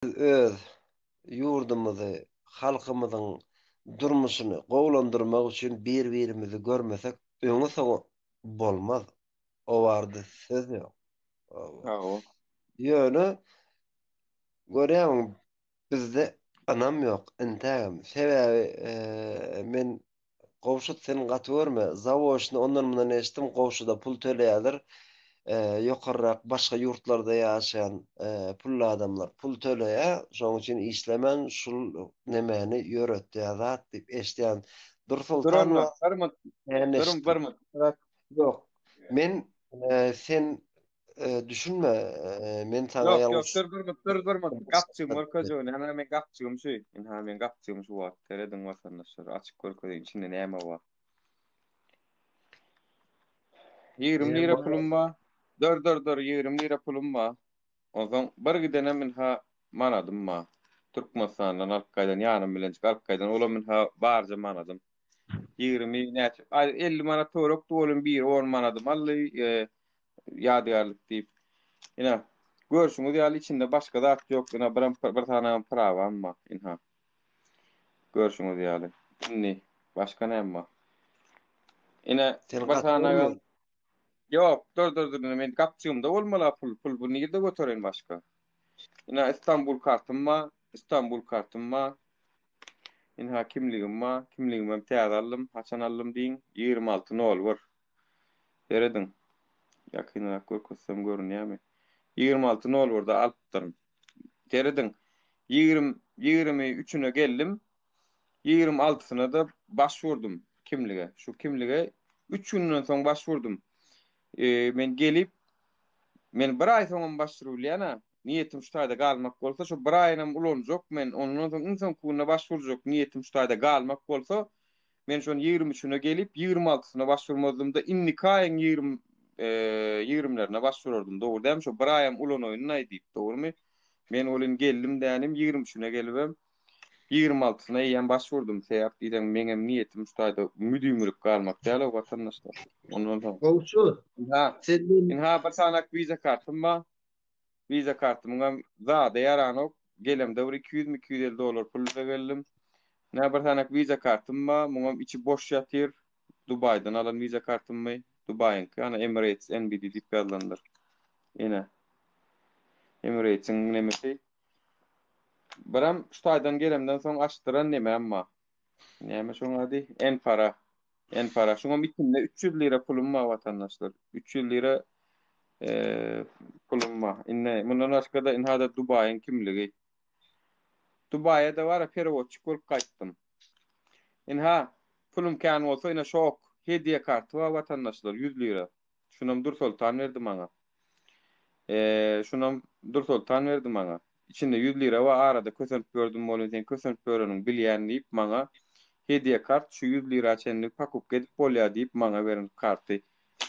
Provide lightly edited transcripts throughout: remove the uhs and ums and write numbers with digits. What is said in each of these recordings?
Öz ýurdumyzy, halkymyzyň durmuşyny gowulandyrmak üçin bir-birimizi görmesek, öňi-soňy bolmaz. O barada söz ýok. Hawa. Ýöne görýäňmi, bizde ynam ýok entägem. Sebäbi men Gowşut sen gaty görme zawoçny ondan mundan eşitdim Gowşuda pul töleýäler ýokarrak başga ýurtlarda ýaşaýan pully adamlar pul töleýä şoň üçin işlemän şul nemäni ýöretýä zat diýip eşidýän Dur Dursoltan onda bir mut men dur eşitdim bir mut. ýok men sen düşünme men saňa Ýok ýok ýalňyş dur bir mut dur bir mut. Gapjygymy görkezjegin. Ynha meň gapjygym şu. Ynha meň gapjygym şu wagt. Serediň watandaşlar. Açyp görkezeýin içinde näme bar. 20 lira pulum bar. Dur dur dur 20 lira pulum bar. Onsoň bir gidenem ynha manadym bar. Türkmenistandan alyp gaýdan ýanym bilenjik alyp gaýdan olam ynha barja manadym. 20 näçe aý 50 manat töwerekdi olam biri 10 manadym aldy. E, ýadygärlik diýip. Ine, görşüňiz ýaly içinde başga zat ýok. Ine, bir, bir sany prawam bar. Ynha. Görşüňiz ýaly. Indi başga näme bar? Ine, Sen bir gaty sany görme. Ýok, dur, dur, dur. Men gapjygymda bolmaly pul. Pul bu nirde götereýin başga? Ine, Istanbul kartym bar. Istanbul kartym bar. Ynha kimligim bar. Kimligimi hem täze aldym. Haçan aldym diýiň? 26.01. Serediň. Ýakynrak görkezsem görünýärmi? 26 nol birde alypdyryn. Serediň. 20 23-üne geldim. 26-syna-da baş vurdum kimlige. Şu kimlige 3 günden soň baş vurdum. E, men gelip men bir aý soňam baş urulýan-a. Niýetim şu taýda galmak bolsa, şu bir aýynam ulanjak men. Ondan soň iň soňky günde baş urjak. Niýetim şu taýda galmak bolsa, Men şony 23 üçüne gelip, 26-syna başvurmazdym-da, indiki aýyň 20 ýigrimlerine başvurardym. Dogry dälmi? Şo bir aýam ulanaýyn-laý diýip, dogrumy? Men welin geldim dänim, 23 üçüne gelibem, 26-syna eýýäm başvurdum. Sebäp diýseň, meňem niýetim şu taýda müdimilik galmak däl-ow, watandaşlar. Ondan soň. Gowşut, Ynha, sen men ynha bir sanak wiza kartym bar. Wiza kartymyňam zada ýaranok. Gelemde bir 200 mi 250 dollar pul bize geldim. Nä bir sanak wiza kartym bar. Muňam içi boş ýatyr. Dubaýdan alan wiza kartymmy? Dubaýyňky. Ana Emirates NBD diýip ýazylandyr. Ine. Emiratesiň nemesi. Biram şu taýdan gelemden soň açdyran nemäm bar. Näme şoň ady? Enpara. Enpara. Şoňam içinde 300 lira pulum bar watandaşlar. 300 lira e, pulum bar. Indi mundan başga-da inha-da Dubaýyň kimligi. Dubaýa-da bara perewodçik bolup gaýtdym. Inha, pulum kän bolsa ine şok hediýe karty bar watandaşlar 100 lira. Şunam Dursoltan berdi maňa. Eee, şunam Dursoltan berdi maňa. Içinde 100 lira bar, arada kösenip ýördüm welin sen kösenip ýöreniňi bilýän diýip maňa hediýe kart şu 100 lira çenli pakupka edip bolýar diýip maňa beren karty.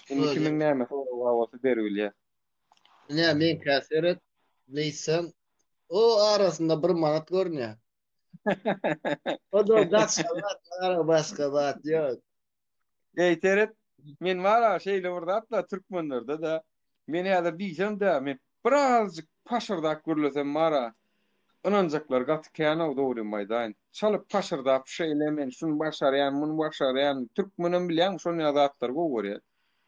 Indi kimiň näme soragy bar bolsa beribilýär. Ine meňkä seret, diýsem, o arasynda bir manat görünýär. O-da başga zat, ara başga zat ýok. Eý seret, men bar-a şeýle bir zat-da türkmenlerde-de, men häzir diýsem-de, men birazjyk paşyrdap gürlesem bar-a, ynanjaklar gaty kän-ow dogrymy aýdaýyn. Çalyp paşyrdap şeýle men şuny başarýan, muny başarýan, türkmenem bilýäňmi şon ýaly zatlary gowy görýär.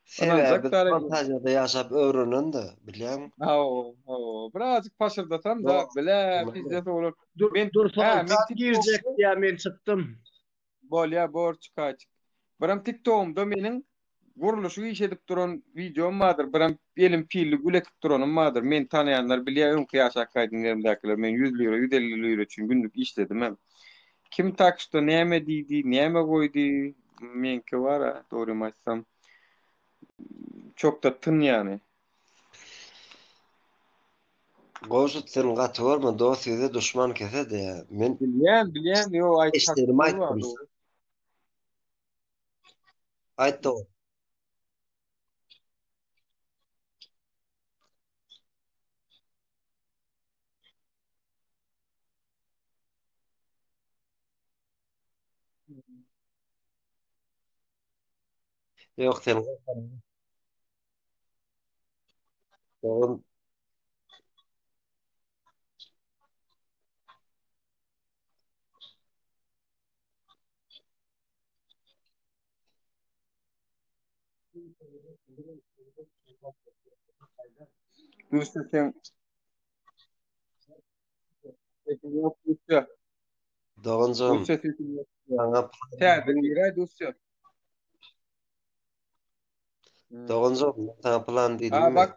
Sebäbi Ynanjak biz däl. fantaziýada ýaşap öwrenen-de, bilýäňmi? Hawa, hawa. Birazjyk paşyrdasam-da, bile, pizdes bolar. Dur, Men, dur, hä, men soltan TikTokda girjek diýýär, men çykdym. Bolýa bor çykaýçyk. Birem tiktogymda meniň gurluşyk iş edip duran wideom bardyr. Birem elim pilli gül ekip duranym bardyr. Meni tanaýanlar bilýär öňki ýaşap gaýdan ýerimdäkiler. Men 100 lira, 150 lira üçin günlük işledimem. Kim tak şto näme diýdi, näme goýdy, meňki bar-a, dogrymy aýtsam. Çok-da tyn ýany. Gowşut sen gaty görme dost ýüze duşman kese diýä. Men Bilýän, bilýän, ýok aýt eşdenimi aýtdym. Aýt dogan. Ýok sen dogan. Dusýa sen Sesiň ýok Dusýa. Doganjygym, Dusýa sesiň ýok. saňa Täze giräý Dusýa. Hmm. Doganjygym, men saňa plan Ha diýdimmi? bak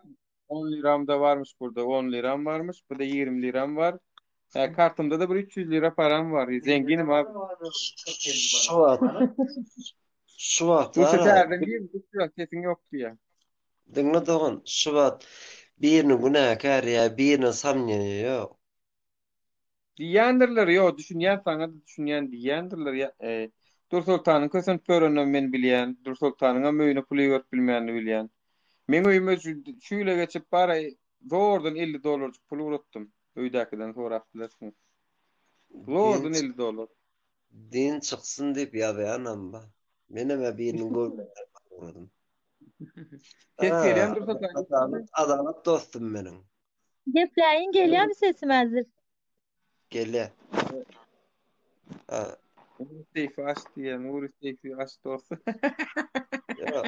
10 liram da varmış burada. 10 liram varmış. Bu da 20 liram var. Ha, kartımda da bir 300 lira param var. Zenginim abi. Şu wagt şu wagt Dusýa bar-a, täzeden gir. Dusýa sesiň ýok diýýär. Diňle dogan, şu wagt birini günäkär ýa birine samneniýe ýok. Diýýändirler, ýok, düşünýän saňa-da düşünýän diýýändirler. Ýa, e, Dursoltanyň kösenip ýöreninem men bilýän, Dursoltanyňam öýüne pul iberip bilmänini bilýän. Meň öýüme şu, şu ýyla geçip bar-a, zordan 50 dollarjyk pul ugratdym. Öýdäkiden sorap bilersiňiz. Zordan Din, 50 dollar. din çyksyn diýip ýazýanam bar. Menem-ä biriniň göwnüne ugradym. Ses Ha, gelýän Dursoltan adalat, adalat dostum meniň. Gepläýin gelýärmi sesim häzir? Gelýär. Ha, Nuri Seýfi aç diýýär. Nuri Seýfi aç dost. ýok.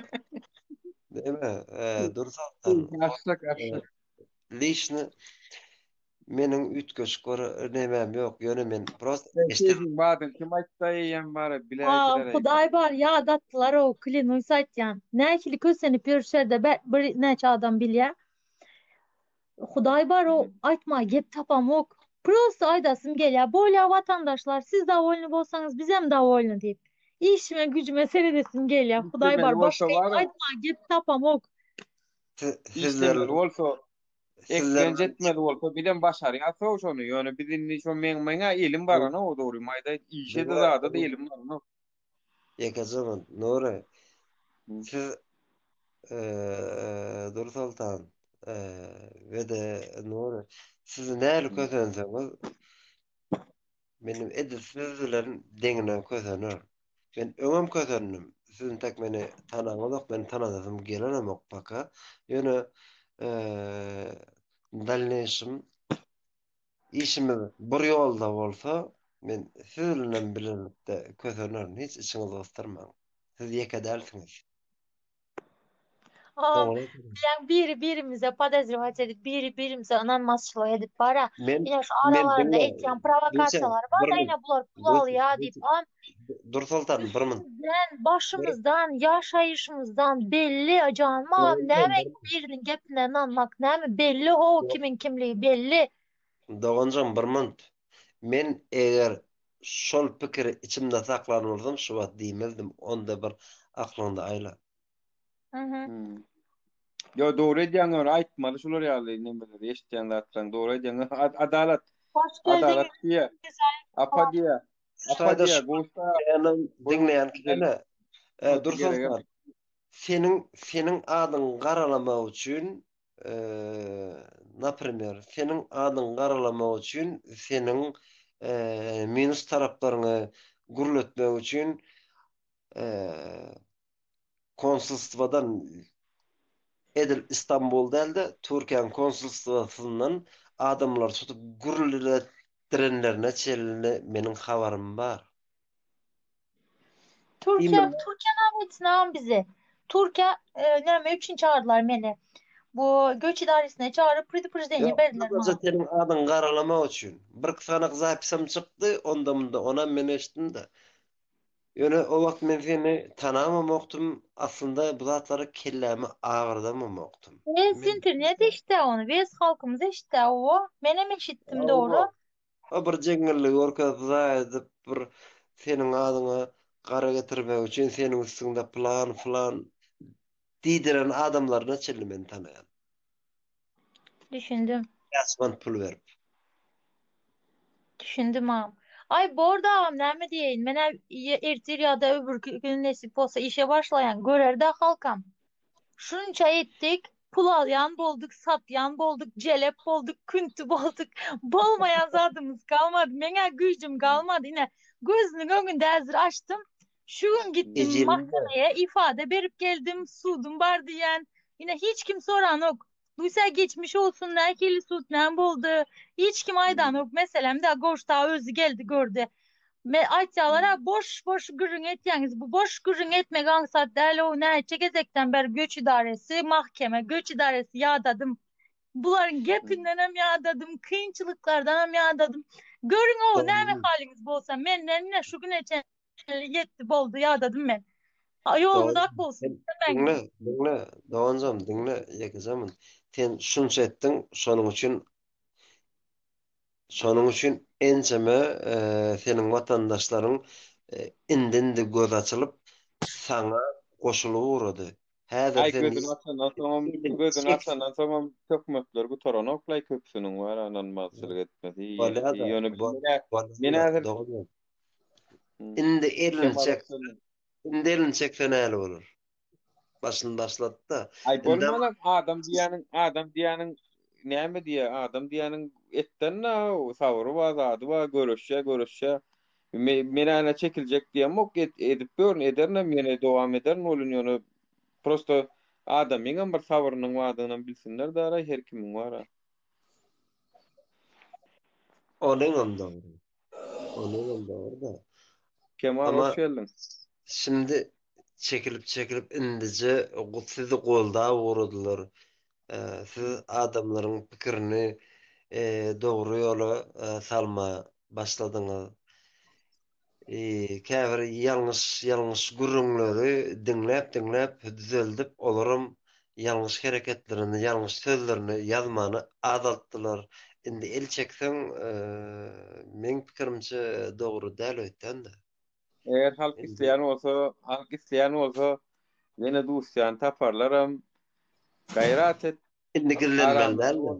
Näme, e, Dursoltan, Seýfi açsak açsak. Liçny Meniň üýtgeşik bir nemem ýok, ýöne men prosta Sen eşden keýpiň badyny kim aýtsa eýýäm bara Aa, biläýdiler-eý. Hudaý bar ýadatdylar-ow, klinuýs aýtýan. Nähili kösenip ýörüşerde be bir näçe adam bilýä. Hudaý bar o aýtmaga gep tapamok. Prosta aýdasym gelýä, bolýa watandaşlar siz dowolny bolsaňyz bizem dowolny diýip. Işime güjüme seredesim gelýä. Hudaý Işlemeli bar bolsa başga bara, aýtmaga gep tapamok. sizler işlemeli bolsa sizler Eklenç etmeli bolsa bizem başarýas-ow şony. Ýöne biz indi şo meň meň-ä elim baranok dogrymy aýdaýyn. Işe-de Diňle zada-da elim baranok. ýekeje minut Nury Hı. siz eee Dursoltan eee we-de Nury siz nähili Hı. kösenseňiz Menem edil siz bilen deňine kösener. Men öňem kösendim. Siz intek meni tanaňyzok, meni tanadasym gelenemok paka. Ýöne dalneýşim işimiz bir ýolda bolsa, men siz bilenem bilelikde kösenerin. Hiç içiňizi gysdyrmaň. Siz ýeke dälsiňiz. Agam, Soňra bilen biri birimize podozrewat edip, biri birimize ynanmazçylyk edip bara. Men Ine şu men aralarynda diňle etýän Duse prowokasiýalary bir bar-da min ine bular pul Duse alýa diýip. Duse Agam, Dursoltan bir min üstümizden, bir başymyzdan, ýaşaýşymyzdan belli janym agam, doganjan näme bir min biriniň gepine ynanmak näme belli ho kimiň kimligi belli. Doganjan bir minut men eger şol pikiri içimde saklan bolsam şu wagt diýmezdim onda bir aklyňda aýla. Mhm. Hmm. Yo dogry edýäň ony aýtmaly şular ýaly nemeleri eşitýän zatlaryň dogry edýäň. Adalat. Hoş Adalat geldiňiz. diýe. Apa diýe. Şu Apa taýda diýe. şu Gowşa. diňleýänem diňleýän kene e, Geregem. Dursoltan seniň seniň adyňy garalamak üçin e, naprimer seniň adyňy garalamak üçin seniň e, minus taraplaryňy gürletmek üçin e, konsulstwadan edil Istanbul däl-de, Türkiýäniň konsulstwasyndan adamlary tutup gürletdirenlerine çenli meniň habarym bar. Türkiýe, Imенно Türkiýe näme etsin agam bizi? Türkiýe e, näme üçin çagyrdylar meni? Bu göç idaresine çagyryp predupreždeniýe Ýok, berdiler sadaja maňa. seniň adyňy garalamak üçin. Bir sanak zapisem çykdy, onda-munda, onam men eşitdim-de. Ýöne o wagt men seni tanamamokdym, aslynda bu zatlara kellämi agyrdamamokdym. Wes Men internet eşitdä ony, wes halkymyz eşitdä owo. Menem eşitdim dogry. Hawa, o bir jeňňelligi görkezip zaýa edip bir seniň adyňa gara getirmek üçin seniň üstüňde plan flan diýdiren adamlaryna çenli men tanaýan. Düşündim. Bäş manat pul berip. Düşündim agam. Aý bordy agam näme diýeýin. Menä ertir ýa-da öbürki gün nesip bolsa işe başlaýan. Görerde halkam. Şunça etdik, pul alýan bolduk, satýan bolduk, jelep bolduk, künti bolduk. Bolmaýan zadymyz galmady. Meň-ä güýjüm galmady. Ine, gözüniň öňünde häzir açdym. Şu gün gitdim Ejemiň mahkemeye ifade berip geldim. Sudum bar diýen. Ine hiç kim soranok. Duysa geçmiş olsun nähili sud näme boldy. Hiç kim aýdanok. Meselem de Goşda özi geldi gördi. Me aýtýalar-a boş boş gürrüň etýäňiz. Bu boş gürrüň etmek aňsat däl-ow. Näçe gezekden bäri göç idaresi, mahkeme, göç idaresi ýadadym. Bularyň gepindenem ýadadym, kynçylyklardanam ýadadym. Görüň-ow, näme halyňyz bolsa, menden ine şu güne çenli ýetdi, boldy, ýadadym men. Ýoluňyz ak bolsun. Diňle, diňle, doganjam, diňle, ýekejamin. Sen şunça etdiň, şonuň üçin Şonuň üçin ençeme seniň watandaşlaryň indi-indi göz açylyp, saňa goşulyp ugrady. Häzir Aý sen gözüni açandan soňam gözüni açandan soňam töhmetler gutaranok-laý köpüsiniň bar ynanmazçylyk etmesi ýenesi Bolýa-da, ýöne men bolýa-da, häzir doganjan. Indi elini çek, indi elini çekse näli bolar? Başyny başlatdy-da. Aý bolmanam adam diýýäniň adam diýýäniň näme diýýä adam diýýäniň etden-dä sabry bar zady bar göreşýä göreşýä men änä çekiljek diýemok edip ýörün ederinem ýene dowam ederin welin ýöne prosto adamyňam bir sabrynyň bardygynam bilsinler daraý her kimiň bara. Onuňam dogry. Onuňam dogry-da. Kemal Ama hoş geldiň. Şimdi çekilip çekilip indije sizi goldap ugradylar. Siz adamlaryň pikirini dogry ýola salma başladyňyz. Käbir ýalňyş ýalňyş gürrüňleri diňläp diňläp düzeldip olaram ýalňyş hereketlerini ýalňyş sözlerini ýazmany azaltdylar. Indi el çekseň meň pikirimçe dogry däl öýtýän-de. Eger halk isleýän bolsa, halk isleýän bolsa, ýene duşýan taparlaram. Gaýrat et. Indi gizlenmeli däl-de.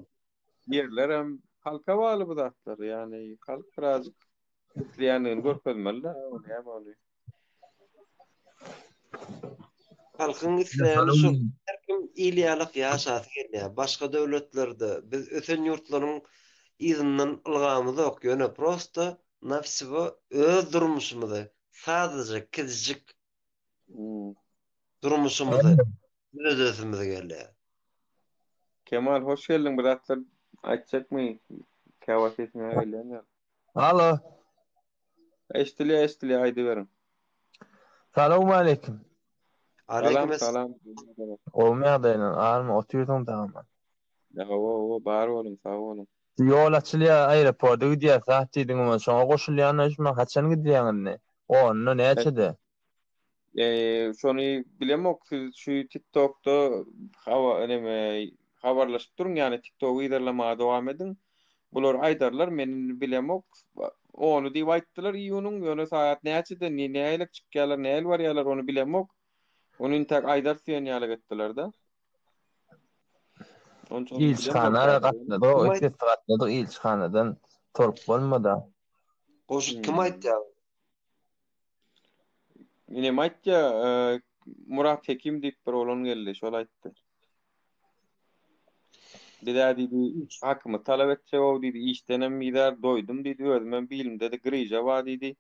Ýerlerem halka bagly bu zatlar. Ýagny halk birazjyk isleýändigini görkezmeli-dä, o näme ony. Halkyň isleýäni şol. Her kim il ýalak ýaşasy gelýär. Başga döwletlerde biz ösen ýurtlaryň yzyndan ylgamyzok, ýöne prosto nawsiwo öz durmuşymyzy sadaja kiçijik durmuşymyzy düzedesimiz gelýär. Kemal hoş geldiň bir zatlar aýtjakmy? Käwagt sesiňe gelýän ýaly. Alo. Eşdilýär eşdilýär aýdyberiň. Salowmaleýkim. Salam salam. Gowmy ýagdaýlar army otyrsyň dagman. Hawa hawa bar boluň sag boluň. Ýol açylýar aeroporda gidýäs zat diýdiň men şoňa goşulýan öýtme haçan gidýäň indi onda näçede. Eee şony bilemok siz şu tiktokda haba neme habarlaşyp duruň ýagny tiktogy yzarlamaga dowam ediň. Bular aýdarlar men indi bilemok. Ony diýip aýtdylar iýunyň ýöne sagat näçede nähilek çykýarlar nähili barýarlar ony bilemok. Ony intäk aýdarys diýen ýalyk etdiler-de. Ilçihana gatnadyk, iki gatnadyk ilçihanadan sorup bolmady. Gowşut kim aýtýar? Inem aýtýa, Murat Hekim diýip bir oglan geldi, şol aýtdy. Bizä diýdi, hakymy talap etjek-ow diýdi, işdenem bizar, doýdum diýdi, özümem bilimde-de gryža bar diýdi.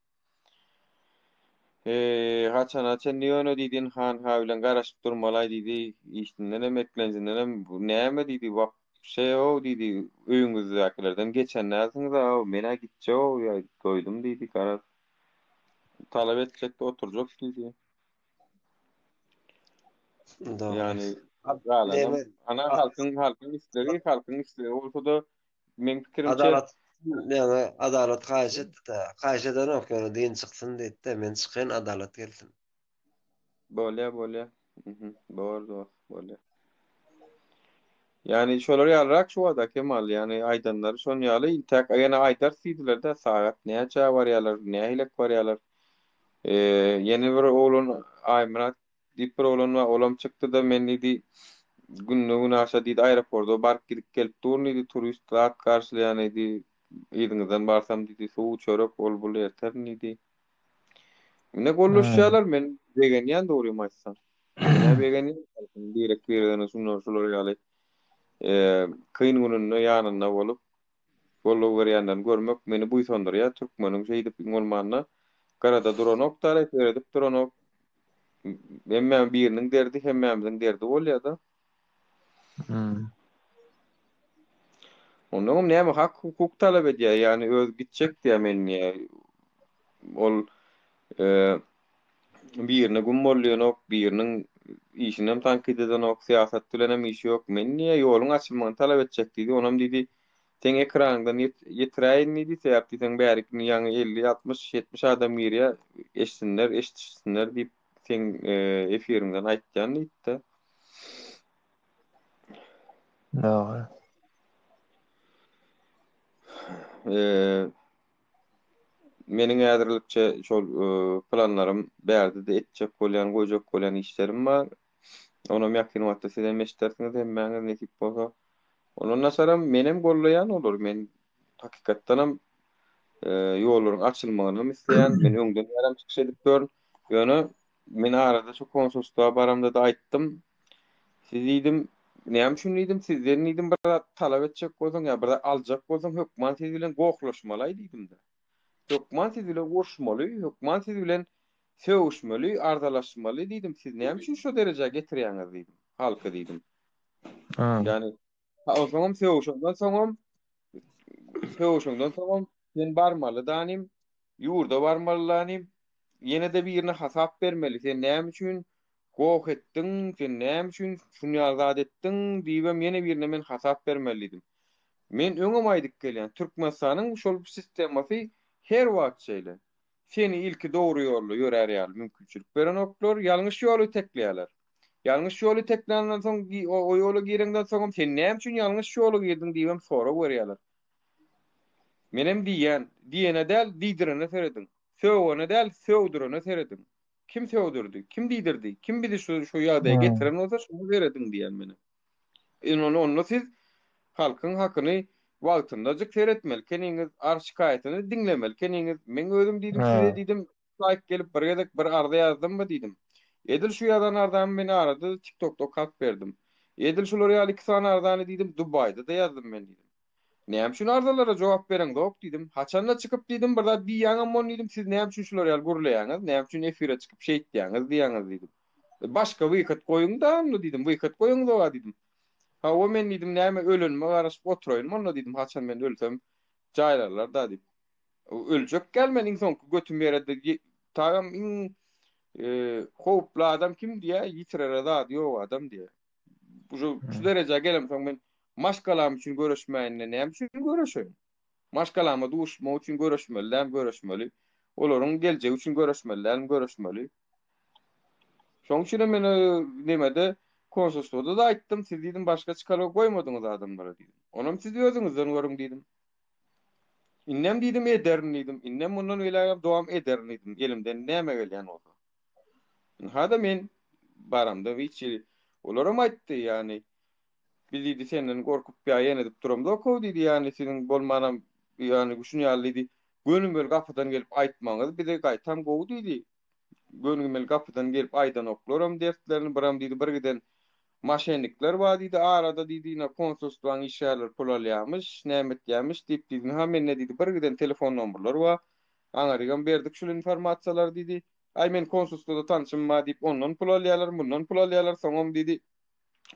Eee, haçana çenli ýöne diýdi, ynha-ynha bilen garaşyp durmaly-aý diýdi, işindenem, eklenjinden bu näme diýdi, wapşe-ow diýdi, öýüňizdäkilerden geçen dälsiňiz-ow, men-ä gitjek-ow, ýa doýdum diýdi, garaz, talap etjek-de oturjak diýdi. Dogry. Ýagny, galanam, ana halkyň, halkyň islegi, halkyň islegi bolsa-da, Meň pikirimçe Adalat ýagny adalat haýyş etdi-de, haýyş edenok ýöne din çyksyn diýdi-de, men çykaýyn adalat gelsin. Bolýa bolýa. Mhm. Bor dost bolýa. Ýani şolar ýalyrak şu wada Kemal, ýani aýdanlary şon ýaly intäk ýene aýdarys diýdiler-de, sagat näçä barýarlar, nähilek barýarlar. Eee, ýene bir oglan Aýmyrat Diýip bir oglan bar, olam çykdy-da, men diýdi, günde-günaşa diýdi, aeroporda baryp gidip gelip durun diýdi, turist zat garşylaýan diýdi, yzyňyzdan barsam diýdi, suw, çörek, ol-bul erterin diýdi. Ine gollaşýarlar, men begenýän dogrymy aýtsam. Men-ä begenýän, birek-biregine şunlar şular ýaly kyn gününde ýanynda bolup, goldaw berýänlerini görmek meni buýsandyrýar. Türkmeniň şeýdip iň bolmanda gyrada duranok däl, seredip duranok. Hemmämiz biriniň derdi hemmämiziň derdi bolýar-da. Hmm. Ondan näme hak hukuk talap edýär, ýagny öz gitjek diýär men diýär. Ol birine güm bol diýenok, biriniň işinem tankyt edenok, syýasat bilenem işi ýok. Men diýýär, ýoluň açylmagyny talap etjek diýdi. Onam diýdi, seň ekranyňdan ýetiräýin diýdi. Sebäp diýseň bärik indi ýaňy 50, 60, 70 adam girýär. Eşitsinler, eşidişsinler diýip seň efiriňden aýtýan diýdi-de. Dogry. Eee Meniň häzirlikçe şol planlarym bärde-de etjek bolýan, goýjak bolýan işlerim bar. Onam ýakyn wagtda sizem eşidersiňiz hemmäňiz nesip bolsa. Ondan daşaram menem gollaýan olary. Men hakykatdanam ýollaryň açylmagynam isleýän. Men öňden bärem çykyş edip ýörün. Ýöne men arada şu konsulstwa baramda-da aýtdym. Siz diýdim, näme üçin diýdim, sizden diýdim bir zat talap etjek bolsaň ýa bir zat aljak bolsaň hökman siz bilen gohlaşmaly-aý diýdim-de. Hökman siz bilen uruşmaly, hökman siz bilen sögüşmeli, arzalaşmaly diýdim. Siz näme üçin şo derejä getirýäňiz diýdim, halky diýdim. Ýagny, onsoňam sögüşenden soňam sögüşenden soňam sen barmaly danym, ýurda barmaly danym, ýene-de birine hasap bermeli. Sen näme üçin Goh etdiň, sen näme üçin şuny ýaly zat etdiň diýibem ýene birine men hasap bermeli diýdim. Men öňem aýdyp gelýän, Türkmenistanyň şol sistemasy her wagt şeýle. Seni ilki dogry ýolda ýörär ýaly mümkinçilik berenoklar, ýalňyş ýoly itekleýärler. Ýalňyş ýoly itekländen soň, o ýola gireňden soňam sen näme üçin ýalňyş ýola girdiň diýibem sorag berýärler. Menem diýýän, diýene däl, diýdirene serediň. Sögene däl, sögdürene serediň. Kim sögdürdi? Kim diýdirdi? Kim bizi şu şu ýagdaýa getiren bolsa şoňa serediň diýýän menem. Indi ony onda siz halkyň hakyny wagtyndajyk seretmeli ekeniňiz, arz-şikaýatyny diňlemeli ekeniňiz. Meň özüm diýdim size diýdim, laýyk gelip bir gezek bir arza ýazdymmy diýdim. Edil şu ýazan arzamy men arada-da TikTokda okap berdim. Edil şular ýaly iki sany arzany diýdim Dubaýda-da ýazdym men diýdim. Näme üçin arzalara jogap bereňzok diýdim. Haçanda çykyp diýdim bir zat diýýäňem bol diýdim siz näme üçin şular ýaly gürleýäňiz näme üçin efire çykyp şeýtýäňiz diýýäňiz diýdim. Başga wyhod goýuňda onda diýdim wyhod goýuňzoga diýdim. Hawa men diýdim näme ölenime garaşyp oturaýynmy onda diýdim haçan men ölsem jaýlarlar-da diýip. Öljek gel men iň soňky götüm ýere tagam iň howply adam kim diýýä ýitirere zady ýok adam diýýä. Şu şu derejä gelemsoň men maşgalam üçin göreşmäýin-de näme üçin göreşeýin? Maşgalama duşmak üçin göreşmeli däl, göreşmeli. Olaryň geljegi üçin göreşmeli däl, göreşmeli. Şoň üçin hem men nemede konsulstwada-da aýtdym, siz diýdim başga çykalga goýmadyňyz adamlara diýdim. Onam siz özüňizden görüň diýdim. Indem diýdim ederin diýdim. Indem mundan beýlägem dowam ederin diýdim. Elimden näme gelýän bolsa. Ynha-da men baramda hiç hili olaram aýtdy, ýagny biz diýdi senden gorkup ýa ýene edip duramzok-ow diýdi, ýagny siziň bolmanam ýagny şuny ýaly diýdi, gönümel gapydan gelip aýtmagyňyz bize gaýtam gowy diýdi. Gönümel gapydan gelip aýdanoklaram dertlerini biram diýdi bir giden maşennikler bar diýdi arada diýdi ine konsulstwaň işgärleri pul alýamyş, näme etýämiş diýip diýdi, ynha mende diýdi bir giden telefon nomerler bar, aňarygam berdik şul informasiýalary diýdi. Aý men konsulstwada tanşym bar diýip ondan pul alýarlar, mundan pul alýarlar, soňam diýdi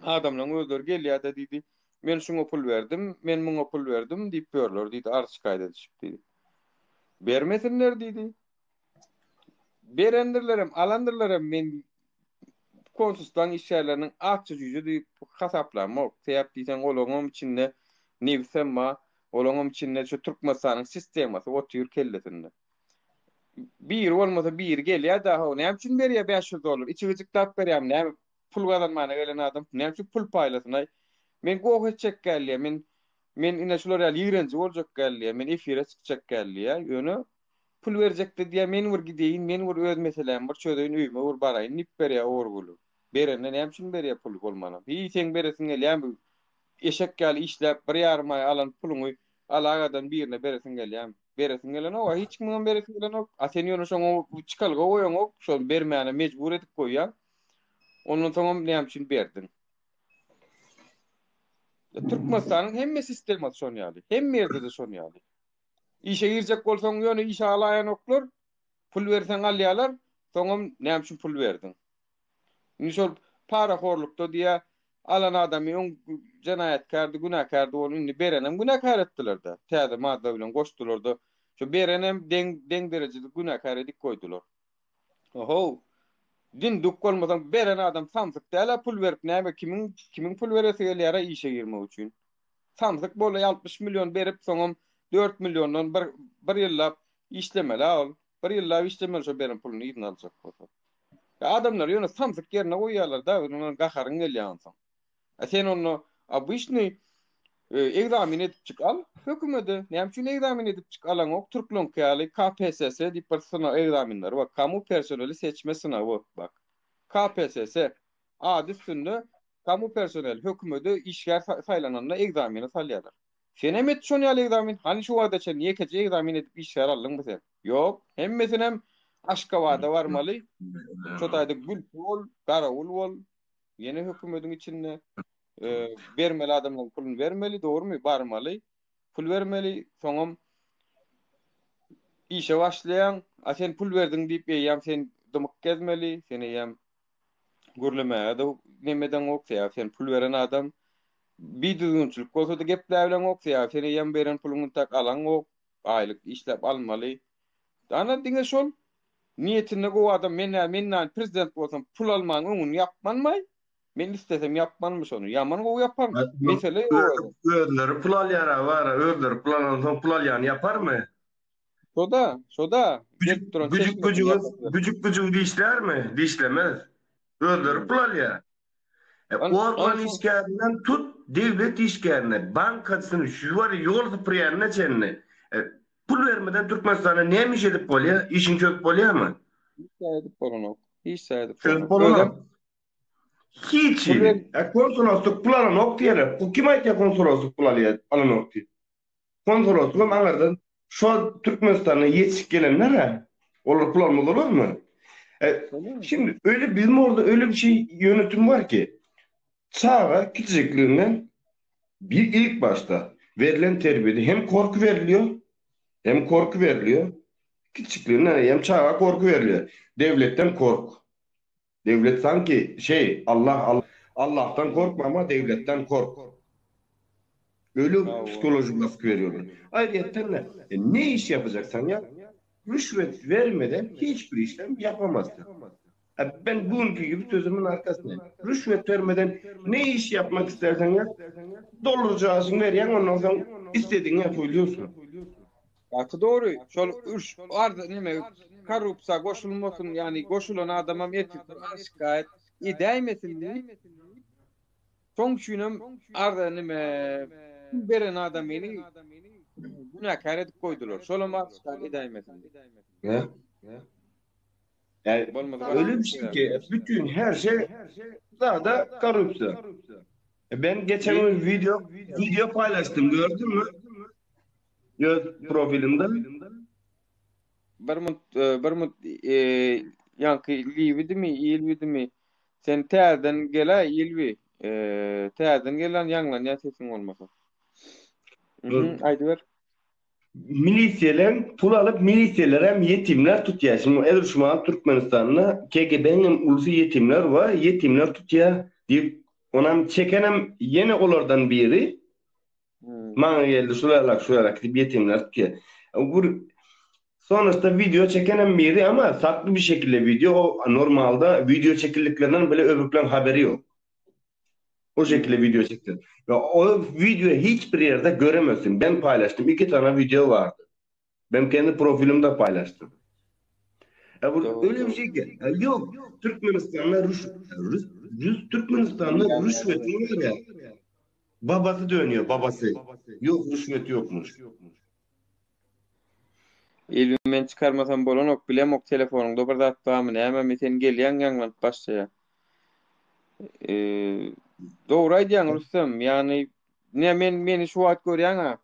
adamlaryň özleri gelýär-de diýdi, men şuňa pul berdim, men muňa pul berdim diýip ýörler diýdi, arz-şikaýat edişip diýdi. Bermesinler diýdi. Berendirlerem, alandyrlaram men konsulstwaň işgärleriniň akja jüýje diýip hasaplamok. Sebäp diýseň olaryňam içinde nebisem bar, olaryňam içinde şu Türkmenistanyň sistemasy otyr kellesinde. Biri bolmasa biri gelýär-dä how, näme üçin berýär 500 dollar? Içi gyjyklap berýärmi näme? Pul gazanmana gelen adam näme üçin pul paýlasyn-aý? Men goh etjek gelýär, men men ine şular ýaly ýigrenji boljak gelýär, men efire çykjak gelýär. Ýöne pul berjekde diýýär, men bir gideýin, men bir öz meselämi bir çözeýin, öýüme bir baraýyn diýip berýär ogurgüli. Berende näme üçin berýär puly bolmanam? Hiý, seň beresiň gelýärmi? Eşek ýaly işläp bir ýarym aý alan puluňy alagadan birine beresiň gelýärmi? Beresiň gelenok, a hiç kimiňem beresi gelenok. A sen ýöne şoňa çykalga goýaňok, şony bermäne mejbur edip goýýaň. Ondan soňam näme üçin berdiň? Türkmenistanyň hemme sistemasy şon ýaly. Hemme ýerde-de şon ýaly. Işe girjek bolsaň ýöne işe alaýanoklar. Pul berseň alýarlar, soňam näme üçin pul berdiň? Indi şol parahorlukda diýä alan adamy öň jenaýatkärdi, günäkärdi ony indi berenem günäkär etdiler-de. Täze madda bilen goşdular-da. Şu berenem deň deň derejede günäkär edip goýdular. Ohow. Dinduk bolmasaň beren adam samsyk däl-ä pul berip näme kimiň kimiň pul beresi gelýär-ä işe girmek üçin. Samsyk bolaý 60 million berip soňam 4 milliondan bir bir ýyllap işlemeli-ä ol. Bir ýyllap işlemeli şo beren puluny yzyna aljak bolsa. Ýa adamlary ýöne samsyk ýerine goýýarlar-da, ondan gaharyň gelýär onsoň. A sen onda obyçnyý egzamin edipjik al hökümede. Näme üçin egzamin edipjik alaňok? Türkleňki ýaly KPSS diýip bir synag egzaminleri bar. Kamu personeli seçme synagy bak. KPSS ady üstünde kamu personeli hökümede işgär saýlananda egzamine salýarlar. Senem et şon ýaly egzamin. Hany şu wagta çenli ýekeje egzamin edip işgär aldyňmy sen? Ýok. Hemmesinem Aşgabada barmaly. Şo taýda gülki bol, garawul bol. Ýene hökümediň içinde bermeli adamlaryň puluny bermeli, dogrumy? Barmaly, pul bermeli, soňam işe başlaýaň. A sen pul berdiň diýip eýýäm sen dymyk gezmeli, sen eýýäm gürlemäge-de neme edeňok, sebäbi sen pul beren adam. Bidüzgünçilik bolsa-da gepläbileňok, sebäbi sen eýýäm beren puluňy intäk alaňok, aýlyk işläp almaly. Ana diňe şol niýetinde gowy adam men nä men nä prezident bolsam pul almaň öňüni ýapmanmaý men islesem ýapmanmy şony ýaman gowy ýaparyn mesele ýok özi. Özleri pul alýara bara özleri pul alansoň pul alýany ýaparmy? Şoda şoda gelip duran Güjük güjügi güjük güjügi dişlärmi? Dişlemez. Özleri pul alýar. E, organ işgärinden tut, döwlet işgärine, bankaçysyny, şu bar ýol süpürýänine çenli. E, pul bermeden Türkmenistanda näme iş edip bolýar? Işiňi çözüp bolýarmy? Hiç zat edip bolanok. Hiç zat edip Çözüp bolanok. Hiç. E, konsoloslyk pul alanok diýerler. Bu kim aýtýar konsoloslyk pul alýar, alanok diýip? Konsoloslyk hem aňyrdan şo Türkmenistanda ýetişip gelenler-ä, olar pul almaz bolarmy? E, şimdi öyle bizim orada öyle bir şey yönetim var ki çaga kiçijikliginden bir ilk başta verilen terbiyede hem korku veriliyor hem korku veriliyor. Kiçikliginden hem çaga korku veriliyor. Devletten kork. Devlet sanki şey Allah Allah'tan korkma ama devletten kork. Öyle psikoloji baskı veriyorlar. Ayrıyetten de e, ne iş yapacaksan yap, rüşvet vermeden hiçbir işlem yapamazsın. E, ben bugünkü gibi sözümün arkasındayım. Rüşvet vermeden ne iş yapmak istersen yap, dolduracağın verýäň ondan soň istediğini yapabiliyorsun. Gaty dogry. Şol ürş arz neme korrupsiýa goşulmasyn, ýagny goşulan adamam ertir şikaýat edäýmesin diýip. Şoň üçinem arza neme pul beren adamyny günäkär edip goýdular. Şolam arz şikaýat edäýmesin diýip. Yani öyle bir şey ki bütün her şey daha korrupsiya. E ben geçen gün video video paylaştım gördün mü? Öz profilimde. Bir munt e, bir munt e, ýaňky Liwidimi, Ilwidimi? Sen täzeden gel-ä Ilwi. E, täzeden gelen ýaňlanýar sesiň bolmasa. Mhm, aýdyber. Milisiýalar pul alyp milisiýalar hem ýetimler tutýar. Şimdi edil şu mahal Türkmenistanda KGB-niň hem ulusy ýetimler bar, ýetimler tutýar diýip, onam çekenem ýene olardan biri maňa geldi şularlak şularlak diýip ýetimler tutýar. Bir sonuçta video çekenem biri ama sakly bir şekilde video o normalda video çekildiklerinden bile öbürkleň haberi ýok. O şekilde video çekdim. Ve o video hiçbir yerde göremezsin. Ben paylaştım. İki tane video vardı. Ben kendi profilimde paylaştım. E bu öyle bir şey ki. E yok. Türkmenistan'da rüş, rüş, rüş Türkmenistan'da rüşvet var ya. Babası dönüyor babası. Yok rüşvet yokmuş. Elimi men çykarmasam bolanok bilemok telefonyňda bir zat barmy nämemi sen gelýäň ýaňlanyp başlaýa. Dogry aýdýaň Rüstem ýagny ne men meni şu wagt görýäňä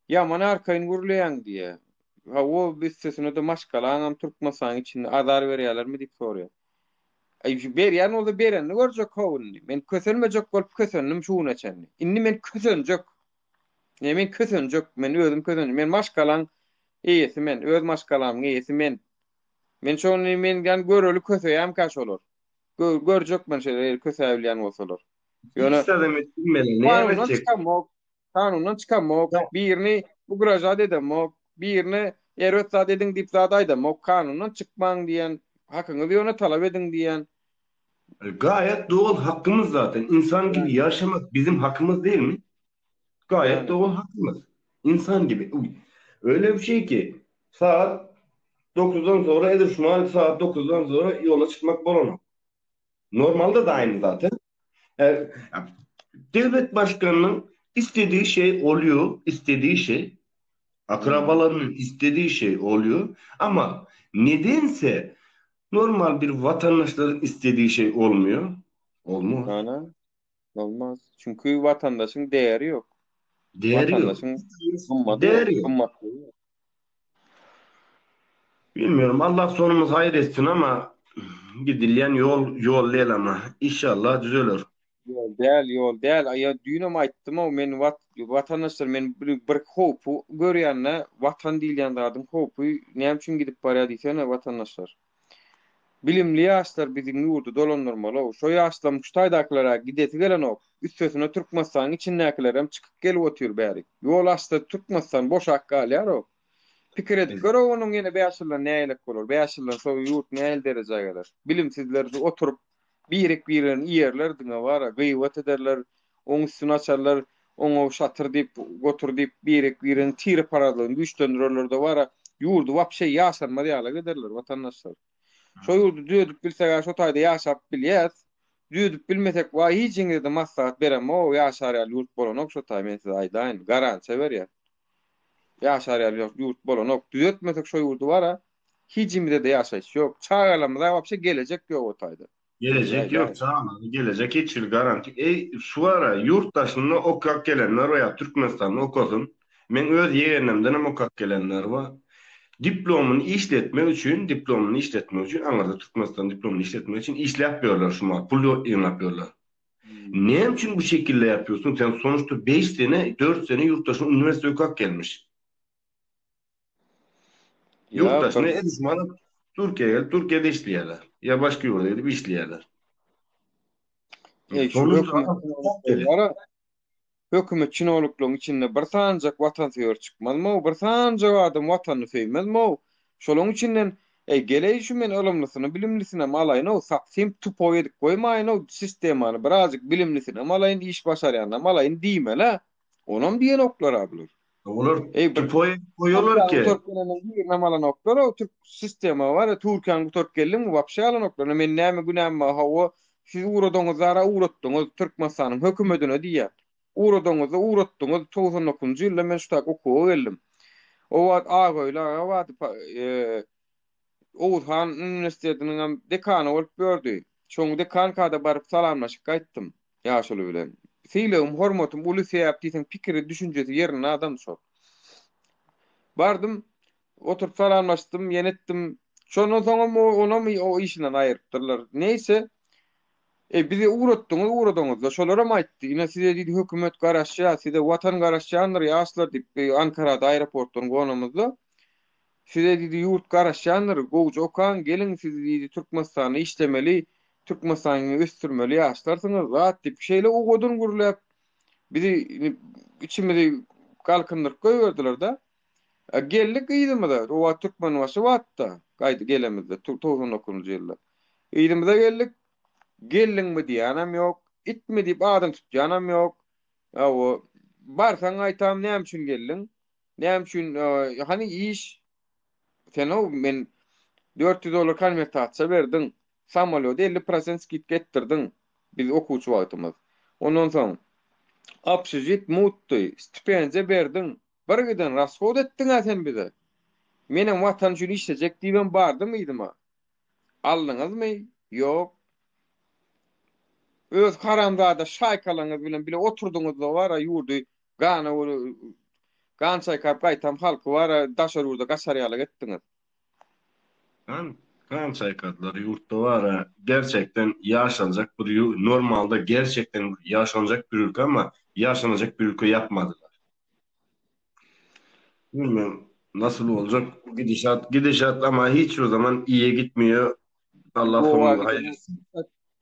ýaman arkaýyn gürleýäň diýýä. Hawa üstesine-de maşgalaňam Türkmenistanyň içinde azar berýälermi diýip soraýar. Aý şu berýän bolsa berenini görjek how indi. Men kösenmejek bolup kösendim şu güne çenli. Indi men kösenjek. Ne men kösenjek, men özüm kösenjek. Men maşgalaň eýesi men, öz maşgalamyň eýesi men. Men şony men ýan göreli köseýämkä şolar. Gör, görjek men şeýle eger kösäbilýän bolsalar. Ýöne Hiç zadam etdim bilmeli. Näme kanundan etjek? çykamok. Kanundan çykamok. Birini ugražat edemok. Birine. Erbet zat ediň diýip zat aýdamok. Kanundan çykmaň diýen. Hakyňyzy ýöne talap ediň diýen. Gaýet dogry hakymyz zaten. Insan gibi ýaşamak bizim hakymyz dälmi? Gaýet dogry hakymyz. Insan gibi. Öyle bir şey ki saat dokuzdan sonra edil şu saat dokuzdan sonra ýola çykmak bolanok. Normalde de aynı zaten. E, devlet başkanının istediği şey oluyor, istediği şey. Akrabalarının istediği şey oluyor. Ama nedense normal bir vatandaşların istediği şey olmuyor. Olmaz. Ana, olmaz. Çünkü vatandaşın değeri yok. Değeri yok. Vatandaşın gymmaty Değeri yok, yok. gymmatlygy yok. Bilmiyorum. Allah sonumuz hayır etsin ama gidilýän ýol ýol däl ama inşallah düzeler. Ýol däl, ýol däl. Aý, ýa düýnem aýtdym-ow, men wat, watandaşlar, men bir, bir howpy görýän-de, watan diýilýän zadyň howpy näme üçin gidip barýar diýsene, watandaşlar. Bilimli ýaşlar biziň ýurdy dolandyrmaly-ow. Şo ýaşlaryň şu taýdakylar-a gidesi gelenok. Üstesine Türkmenistanyň içindäkilerem çykyp gelip otyr bärik. Ýol açsa Türkmenistan boşap galýar-ow. Pikir edip gör-ow onuň ýene bäş ýyldan nähilek bolar? Bäş ýyldan soň ýurt nähili derejä geler? Bilimsizler oturyp birek-birerini iýerler diňe bar-a, gybat ederler, oň üstüni açarlar, oňa şatyr diýip, gotur diýip birek-biregiň tireparazlygyny güýçlendirerler-de bar-a, ýurdy wapşe ýaşanmaz ýalak ederler, watandaşlar. Şo ýurdy düzedip bilseg-ä şo taýda ýaşap bilýäs. Düzedip bilmesek waý hijiňize-de maslahat beremok, ýaşar ýaly ýurt bolanok şo taý men size aýdaýyn, garantiýa berýän. Ýaşar ýaly ýurt bolanok. Düzetmesek şo ýurdy bar-a, hijimizede ýaşaýyş ýok. Çagalarymyza wapşe gelejek ýok o taýda. Gelejek ýok çagalara gelejek hiç hili garanti. Eý şu ara ýurt daşynda okap gelenler bar ýa Türkmenistanda okasyn. Meň öz ýegenlemdenem okap gelenler bar. Diplomyny işletmek üçin, diplomyny işletmek üçin aňyrda Türkmenistan diplomyny işletmek üçin işläp ýörler şu wagt pul ýygnap ýörler. Näme üçin bu şekilde ýapýorsyň sen sonuçta beş sene dört sene ýurt daşynda uniwersite okap gelmiş. Ýurt daşyna edil şu mana Türkiýä gelip Türkiýede işleýärler. Ýa başga ýurda gidip işleýärler. Eý şu hökümet hökümet çinowniklaryň içinde bir sanjak watansöýer çykmazmy-ow, bir sanjak adam watanyny söýmezmi-ow? Şolaň içinden Eý geleý şu men ylymlysyny bilimlisinem alaýyn-ow, sapsim tupoý edip goýmaýyn-ow sistemany birazjyk bilimlisinem alaýyn, iş başarýanynam alaýyn diýmeli-ä. Onam diýenoklar-a bular. Olar Eý bir tupoý edip goýarlar Türkiýäni ki. gutaryp gelenden birinem alanoklar-ow, türk sistema bar-a, Türkiýäni gutaryp geldiňmi wapşe alanoklar. Ine men näme günäm bar, hawa siz ugradaňyzara ugratdyňyz Türkmenistanyň hökümedine diýýän. Ugradaňyzda ugratdyňyz, 99-njy ýylda men şu taýk okuwa geldim. O wagt Agöýli aga bardy, Oguz han uniwersitetiniňem dekany bolup ýördi. Şoň dekankada baryp salamlaşyp gaýtdym ýaşuly bilen. Sylagym, hormatym uly, sebäp diýseň pikiri, düşünjesi ýerinde adam şol. Bardym, oturyp salamlaşdym, ýene etdim. Şondan soňam onam o işinden aýyrypdyrlar. Neýse, E, bizi ugratdyňyz, ugradaňyzda, şolaram aýtdy. Ine, size diýdi, hökümet garaşýar, size Watan garaşýandyr, ýaşlar diýip, e, Ankarada aeroportdan gonamyzda, size diýdi, ýurt garaşýandyr, gowja okaň, geliň, siz diýdi, Türkmenistanda işlemeli, Türkmenistany ösdürmeli ýaşlarsyňyz, zat diýip, şeýle owadan gürläp, bizi içimizi galkyndyryp goýberdiler-de. E, geldik yzymyza, o wagt Türkmenbaşy bardy-da, gaýdy gelemizde, 99-njy ýylda. Yzymyza geldik, geldiňmi diýýänem ýok, itmi diýip adyň tutýanam ýok. Hawa, barsaň gaýtam näme üçin geldiň? Näme üçin, hany iş? Sen-ow men 400 dollar konwertasiýa berdiň, samolýoda 50 prosent skidka etdirdiň biz okuwçy wagtymyz. Ondan soň obşežit mutdy, stipendiýa berdiň, bir giden rashod etdiň-ä sen bize. Menem watan üçin işlejek diýibem bardym yzyma. Aldyňyzmy? Ýok. Öz haramzada şaýkalaryňyz bilen bile oturdyňyzda bar-a ýurdy gana gan çaýkap gaýtam halky bar-a daşary ýurda gaçar ýalyk etdiňiz. Gan gan çaýkadylar ýurtda bar-a gerçekden ýaşaljak bir normalda gerçekden ýaşanjak bir ülke ama ýaşanajak bir ülke ýapmadylar. Bilmem nasıl olacak bu gidişat. Gidişat ama hiç o zaman iyiye gitmiyor. Allah Gowa sonumuzu hayır gidene. etsin.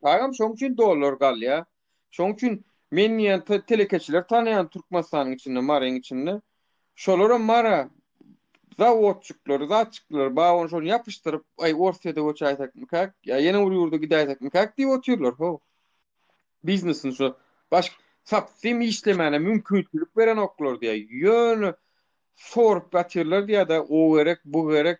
Agam şoň üçin dollar galýar. Şoň üçin men diýen telekeçiler tanaýan Türkmenistanyň içinde, Maryň içinde. Şolaram Mara. Zawodçyklary, zatçyklary bar ony şony ýapyşdyryp, aý Orsýede göçäýsekmikäk, ýa ýene bir ýurda gidäýsekmikäk diýip otyrlar how. Biznesini şu baş sapsym işlemäne mümkinçilik berenoklar diýýär. Ýöne sorup ýatyrlar diýýär-de, o gerek, bu gerek.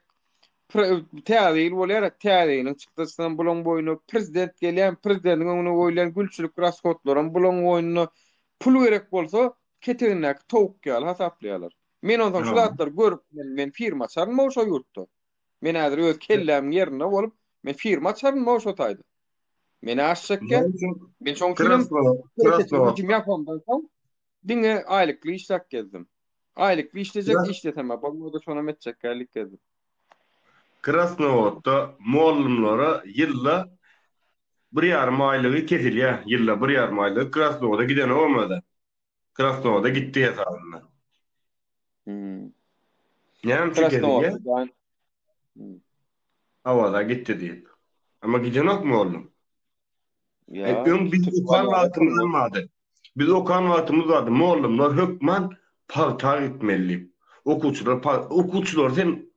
Täze ýyl bolýar, täze ýylyň çykdajysynam bulaň boýnuna, prezident gelýär, prezidentiň öňüne goýulýan gülçülik rashodlaram bulaň boýnuna. Pul gerek bolsa, ketegindäki towuk ýaly hasaplaýarlar. Men onsoň şu zatlary görüp, men, men firma açaryn-ow şo ýurtda. Men häzir öz kellämiň ýerinde bolup, men firma açaryn-ow şo taýda. Meni aş çekýär. Men şoň üçinem hereketimi ýapamdan soň diňe aýlykly işläp gezdim. Aýlykly işlejek işlesem, bolmasa şonam etjek däldik gezdim. Krasnowodda mollumlara ýylda bir ýarym aýlygy kesilýär. Ýylda bir ýarym aýlygy Krasnowoda gidenogam özi. Krasnowoda gitdi hesabynda. Hmm. Näme üçin kesilýär? Awaza gitdi diýip. Amma gidenok mollum. Ýa, Öň biz okan wagtymyzam bardy. Biz okan wagtymyz bardy. Mollumlar hökman pagta gitmeli diýip. Okuwçylar okuwçylar sen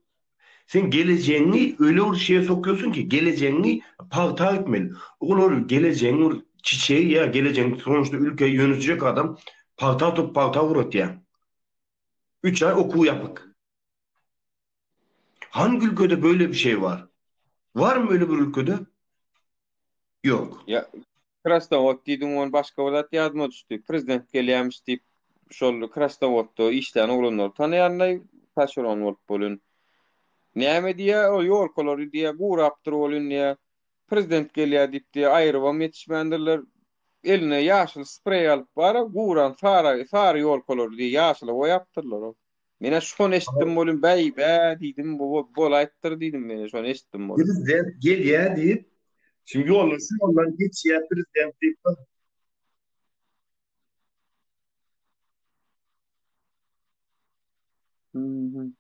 sen gelejegiňi öýle bir şeýe sokýarsyň ki, gelejegiňi pagta gitmeli. Olar gelejegiň bir çiçegi ýa gelejegiň sonuçta ülkeyi ýönetjek adam pagta tutup pagta guratýar. Üç aý okuw ýapyk. Hangi ülkede böyle bir şey bar? Var mı öyle bir ülkede? Yok. Ya Krasnowod diýdiň ony başga bir zat ýadyma düşdi. Prezident gelýämiş diýip şol Krasnowodda işlän oglanlary tanaýanlaý taşeron bolup bolun. Näme diýýä o ýolkalary diýýä gurapdyr bolun diýýä. Prezident gelýä diýip diýýä aýrybam ýetişmändirler. Eline ýaşyl spreý alyp bara guran sary sary ýolkalary diýýä ýaşyla boýapdyrlar o. Menä şony eşitdim welin bäý bä diýdim bu bolaýypdyr diýdim menä şony eşitdim welin. Prezident gelýä diýip, şimdi ýoldan şu ýoldan geçýä prezident diýip. Mhm.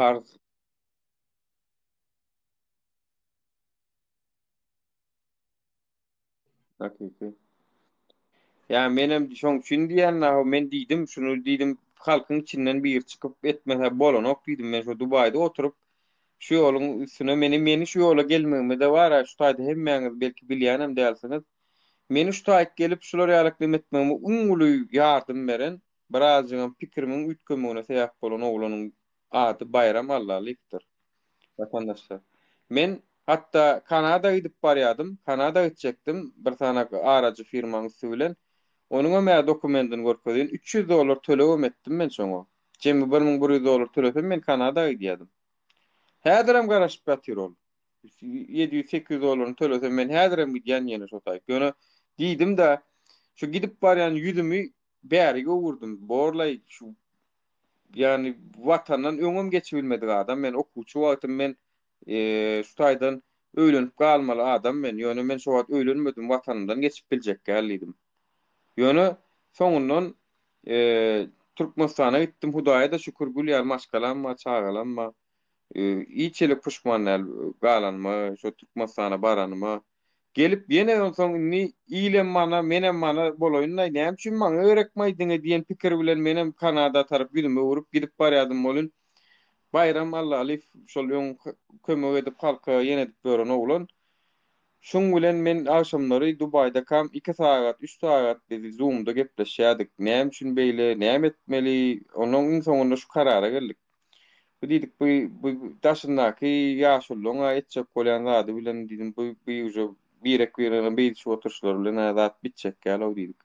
Parz. Hakyky. Ýa menem şoň üçin diýýän da, men diýdim, şuny diýdim, halkyň içinden biri çykyp etmese bolanok diýdim. Men şu Dubaýda oturyp, şu ýoluň üstüne meni meni şu ýola gelmegime-de bar-a, şu taýda hemmäňiz belki bilýänem dälsiňiz. Meni şu taýyk gelip şular ýalak neme etmegime iň uly ýardam beren, birazjygam pikirimiň üýtgemegine sebäp bolan oglanyň ady Baýram Allalyýewdir. Watandaşlar. Men hatda Kanada gidip barýadym, Kanada gitjekdim bir sany arajy firmaň üsti bilen. Onuňam ä dokumendini görkezýän, 300 dollar tölegem etdim men şoňa. Jemi 1100 dollar tölesem men Kanada gidýädim. Häzirem garaşyp ýatyr ol. 700-800 dollaryny tölesem men häzirem gidýän ýene şo taýyk. Ýöne diýdim-de, şu gidip barýan ýüzümi bärik öwürdim. Borlaý şu ýagny watandan öňem geçibilmedik adam men okuwçy wagtym men şu taýdan öýlenip galmaly adam men ýöne men şo wagt öýlenmedim watanymdan geçip biljek däl diýdim. Ýöne soňundan Türkmenistana gitdim Hudaýa-da şükür gül ýaly maşgalam bar çagalam bar. Hiç hili puşman däl galanyma şo Türkmenistana baranyma. Gelip ýene onsoň indi ilem mana, menem mana bolaýyn-laý, näme üçin maňa gerekmaý diňe diýen pikir bilen menem Kanada tarap ýüzümi öwrüp gidip barýadym welin, Baýram Allalyýew şol öň kömek edip halka ýene edip ýören oglan. Şuň bilen men agşamlary Dubaýdakam iki sagat, üç sagat biz Zoom-da gepleşýärdik. Näme üçin beýle, näme etmeli? Onnoň iň soňunda şu karara geldik. Bu diýdik bu bu daşyndaky ýaşulyň-a etjek bolýan zady bilen diýdim bu bu uje birek birine beýdişip oturyşlary bilen-ä zat bitjek däl-ow diýdik.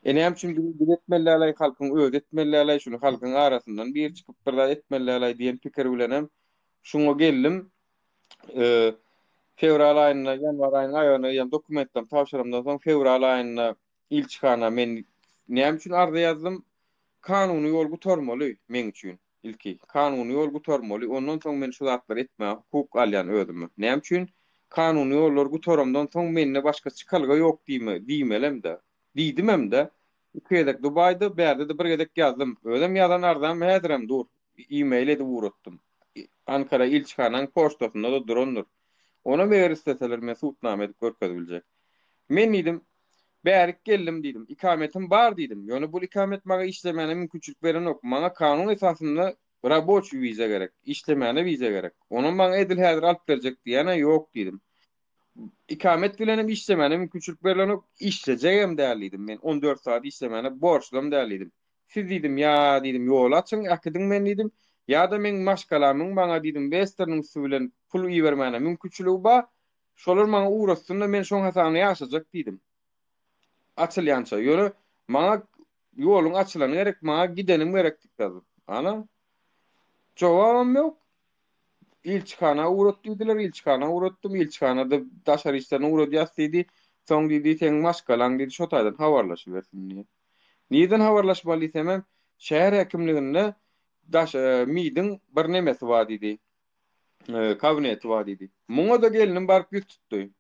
E näme üçin biz biz etmeli däl-aý halkyň özi etmeli däl-aý şuny halkyň arasyndan biri çykyp bir zat etmeli däl-aý diýen pikir bilenem şuňa geldim. E, fewral aýynda ýanwar aýynyň aýagyna ýa dokumentlerimi tabşyramdan soň fewral aýynda ilçihana men näme üçin arza ýazdym? Kanuny ýol gutarmaly meň üçin ilki. Kanuny ýol gutarmaly, ondan soň men şu zatlary etmäge hukuk alýan özüme. Näme üçin? Kanuny ýollary gutaramdan soň mende başga çykalga ýok diýme, diýmelemde. Diýdimem-de. Iki gezek Dubaýda, bärde-de bir gezek ýazdym. Özem ýazan arzam häzirem dur. E-mail edip ugratdym. Ankara ilçihanaň poçtasynda-da durandyr. Onam eger isleseler men subutnama edip görkezip biljek. Men diýdim, bärik geldim diýdim. Ikametim bar diýdim. Ýöne bul ikamet maňa işlemäne mümkinçilik berenok. Maňa kanun esasynda raboçiý wiza gerek. Işlemäne wiza gerek. Onam maňa edil häzir alyp berjek diýýän-ä ýok diýdim. Ikamet bilenem işlemäne mümkinçilik berlenok. Işlejegem däl diýdim. Men 14 sagat işlemäne borçlam däl diýdim. Siz diýdim, ýa diýdim, ýoly açyň, äkidiň meni diýdim. Ýa-da meň maşgalamyň maňa diýdim, Westerniň üsti bilen pul ibermäne mümkinçiligi bar. Şolar maňa ugratsyn-da, men şoň hasabyna ýaşajak diýdim. Açylýança. Ýöne maňa ýoluň açylany gerek, maňa gidenim gerek diýip ýazdym. Ana. Jogabam ýok. Ilçihana ugrat diýdiler, ilçihana ugratdym, ilçihana-da daşary işlerine ugradýas diýdi. Soň diýdi, seň maşgalaň diýdi, şo taýdan habarlaşybersin diýdi. Nirden habarlaşmaly diýsemem, şäher häkimliginde daş MID-iň bir nemesi bar diýdi. Kabineti bar diýdi. Muňa-da gelnim baryp ýüz tutdy.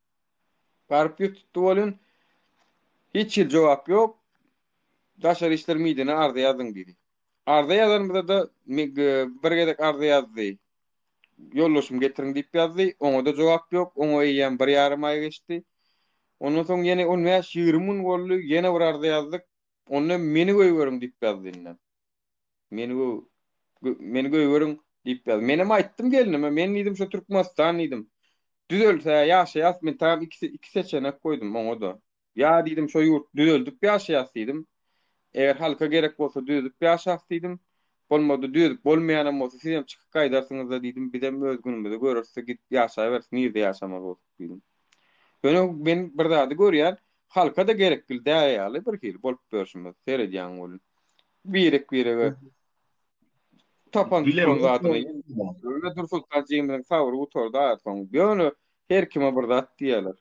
Baryp ýüz tutdy welin, hiç hili jogap ýok. Daşary işler MID-ine arza ýazyň diýdi. Arza ýazanymyzda-da bir gezek arza ýazdy. Ýoldaşymy getiriň diýip ýazdy. Oňa-da jogap ýok. Oňa eýýäm bir ýarym aý geçdi. Ondan soň ýene on bäş-ýigrimi gün boldy. Ýene bir arza ýazdyk. Onda meni goýberiň diýip ýazdy indi. Meni meni goýberiň diýip ýazdy. Menem aýtdym gelnime, men diýdim şu Türkmenistan diýdim. Düzelse ýaşaýas, men tam iki iki seçenek goýdum oňa-da. Ýa diýdim şo ýurt düzeldip ýaşaýas diýdim. Eger halka gerek bolsa düzedip ýaşas diýdim. Bolmady düzedip bolmaýanam bolsa sizem çykyp gaýdarsyňyzda diýdim. Bizem öz günümizi görerisde gidip ýaşaberis nirde ýaşamaly bolsak diýdim. Ýöne men bir zady görýän halka-da gerekli däl ýaly bir hili bolup ýörşümiz seredýäň welin. Birek birege tapan tutan zadyny Ýöne Dursoltan jigimiziň sabry gutardy ahyrsoň. Ýöne her kime bir zat diýýärler.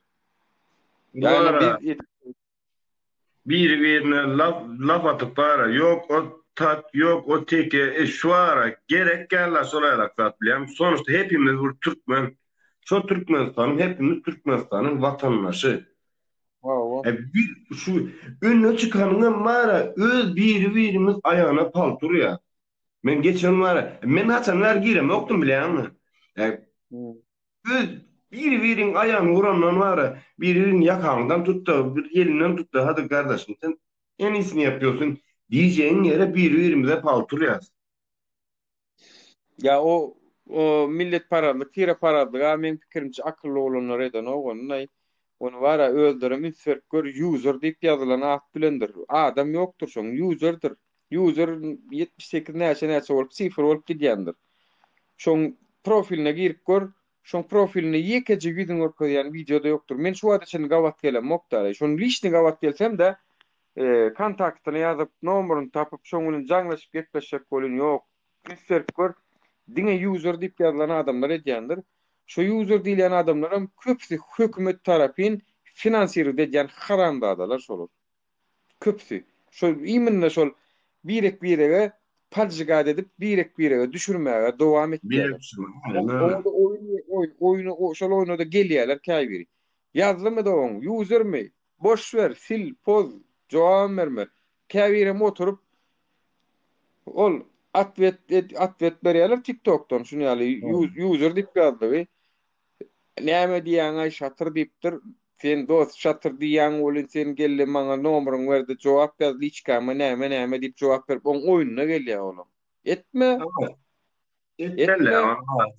Ýagny biz biri-birine laf laf atyp bara, ýok o tat, ýok o teke, e şu ara gerek däl-la şol aýlak zat bilýäňmi? Sonuçta hepimiz bir türkmen. Şo Türkmenistanyň hepimiz Türkmenistanyň watandaşy. Hawa. E bir şu öňe çykanyňam bara öz biri-birimiz aýagyna palta urýar. Men geçen bara, men haçan bäri giremokdym bilýäňmi? E Öz biri-biriň aýagyny urandan bara, biri-biriň ýakaňdan tut-da, bir elinden tut-da, hadi gardaşym sen en iýisini ýapýorsuň diýjegiň ýere biri-birimize palta urýas. Ýa o o milletparazlyk, tireparazlyga meň pikirimçe akylly oglanlar edenok ony. Ony bara özlerem üns berip gör user diýip ýazylan at bilendir. Adam ýokdur şoň userdir. User 78 näçe näçe bolup sifr bolup gidýändir. Şoň profiline girip gör, şoň profilinde ýekeje ýüzüni görkezýän wideo-da ýokdur. Men şu wagta çenli gabat gelemok däl. Şoň liçni gabat gelsem-de, kontaktyny ýazyp, nomeryny tapyp, şoň bilen jaňlaşyp gepleşjek bolýan ýok. Üns berip gör, diňe user diýip ýazylan adamlar edýändir. Şo user diýilýän adamlaram köpüsi hökümet tarapyn finansirowat edýän haramzadalar şolar. Köpüsi. Şol iminna şol birek-birege podžigat edip birek-birege düşürmäge dowam etýärler. Oňa-da oýun oýun oýny şol oýna-da gelýärler käbiri. Ýazdymy dogan, usermi? Boş ber, sil, poz, jogabam berme. Käbirem oturyp ol atwet atwet berýärler TikTokdan şuny ýaly user diýip ýazdygy. Näme diýýäňaý şatyr diýipdir. Sen dost şatyr diýýäň welin sen geldi maňa nomeryňy berde jogap ýaz liçkama näme näme diýip jogap berip oň oýnuna gelýär olam. Etme. Etmeli.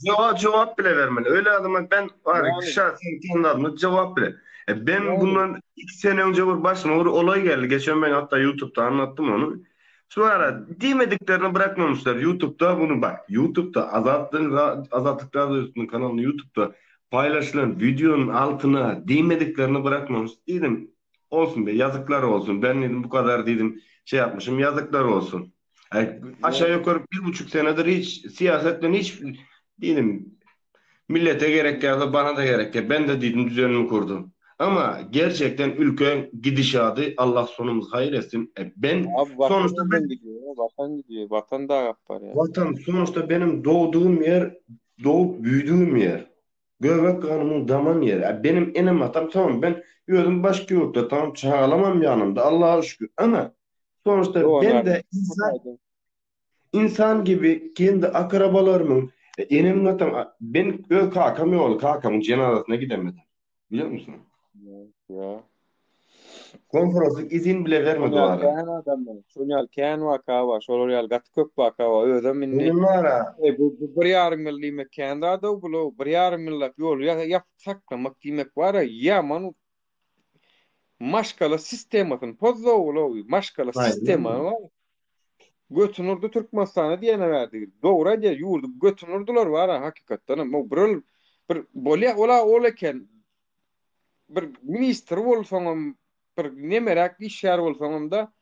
Jogap jogap bile bermeli. Öyle adama ben var şahsen kendi adıma cevap bile. E ben bundan iki sene önce bir başıma bir olay geldi. Geçen ben hatta YouTube'da anlattım onu. Şu ara demediklerini bırakmamışlar. YouTube'da bunu bak. YouTube'da Azatlyk, Azatlyk Radyosu'nun kanalını YouTube'da paylaşılan videonun altına demediklerini bırakmamış. Dedim olsun be yazıklar olsun. Ben dedim bu kadar dedim şey yapmışım yazıklar olsun. Aşağı yukarı bir buçuk senedir hiç siyasetten hiç dedim millete gerek gelse bana da gerek gel. Ben de dedim düzenimi kurdum. Ama gerçekten ülke gidişatı Allah sonumuz hayır etsin. E ben Abi vatan sonuçta ben gidiyor, vatan gidiyor, vatan da barýar. Vatan sonuçta benim doğduğum yer, doğup büyüdüğüm yer. Göbek ganymyň daman ýeri. Benim enem atam tamam ben özüm başga ýurtda tamam çagalamam ýanymda Allaha şükür. Ama sonuçta ben de insan insan gibi kendi akrabalarymyň enem atam ben öz kakam ýoly kakamyň jenazasyna gidemedim. Biliyor musun? Ya. Konferanslyk izin bile vermedi Şol ýaly olara. kän adam bar. Şol ýaly kän waka bar. Şolar ýaly gaty köp waka bar. Özem indi Benim bara Eý, bu, bu bir ýarym ýyl diýmek kän zad-ow bul-ow. Bir ýarym ýyllap ýoly ýa- ýapyp saklamak diýmek bar-a, ýaman maşgala sistemasyny pozdy-ow bul-ow. Maşgala sistema bar. Götün urdy Türkmenistana diýene bärdi. Dogry aýdýar, ýurdy götün urdular bar-a hakykatdanam. O bir ol bir bolýa ola ol eken. Bir ministr bolsaňam, bir nemeräk işgär bolsaňam-da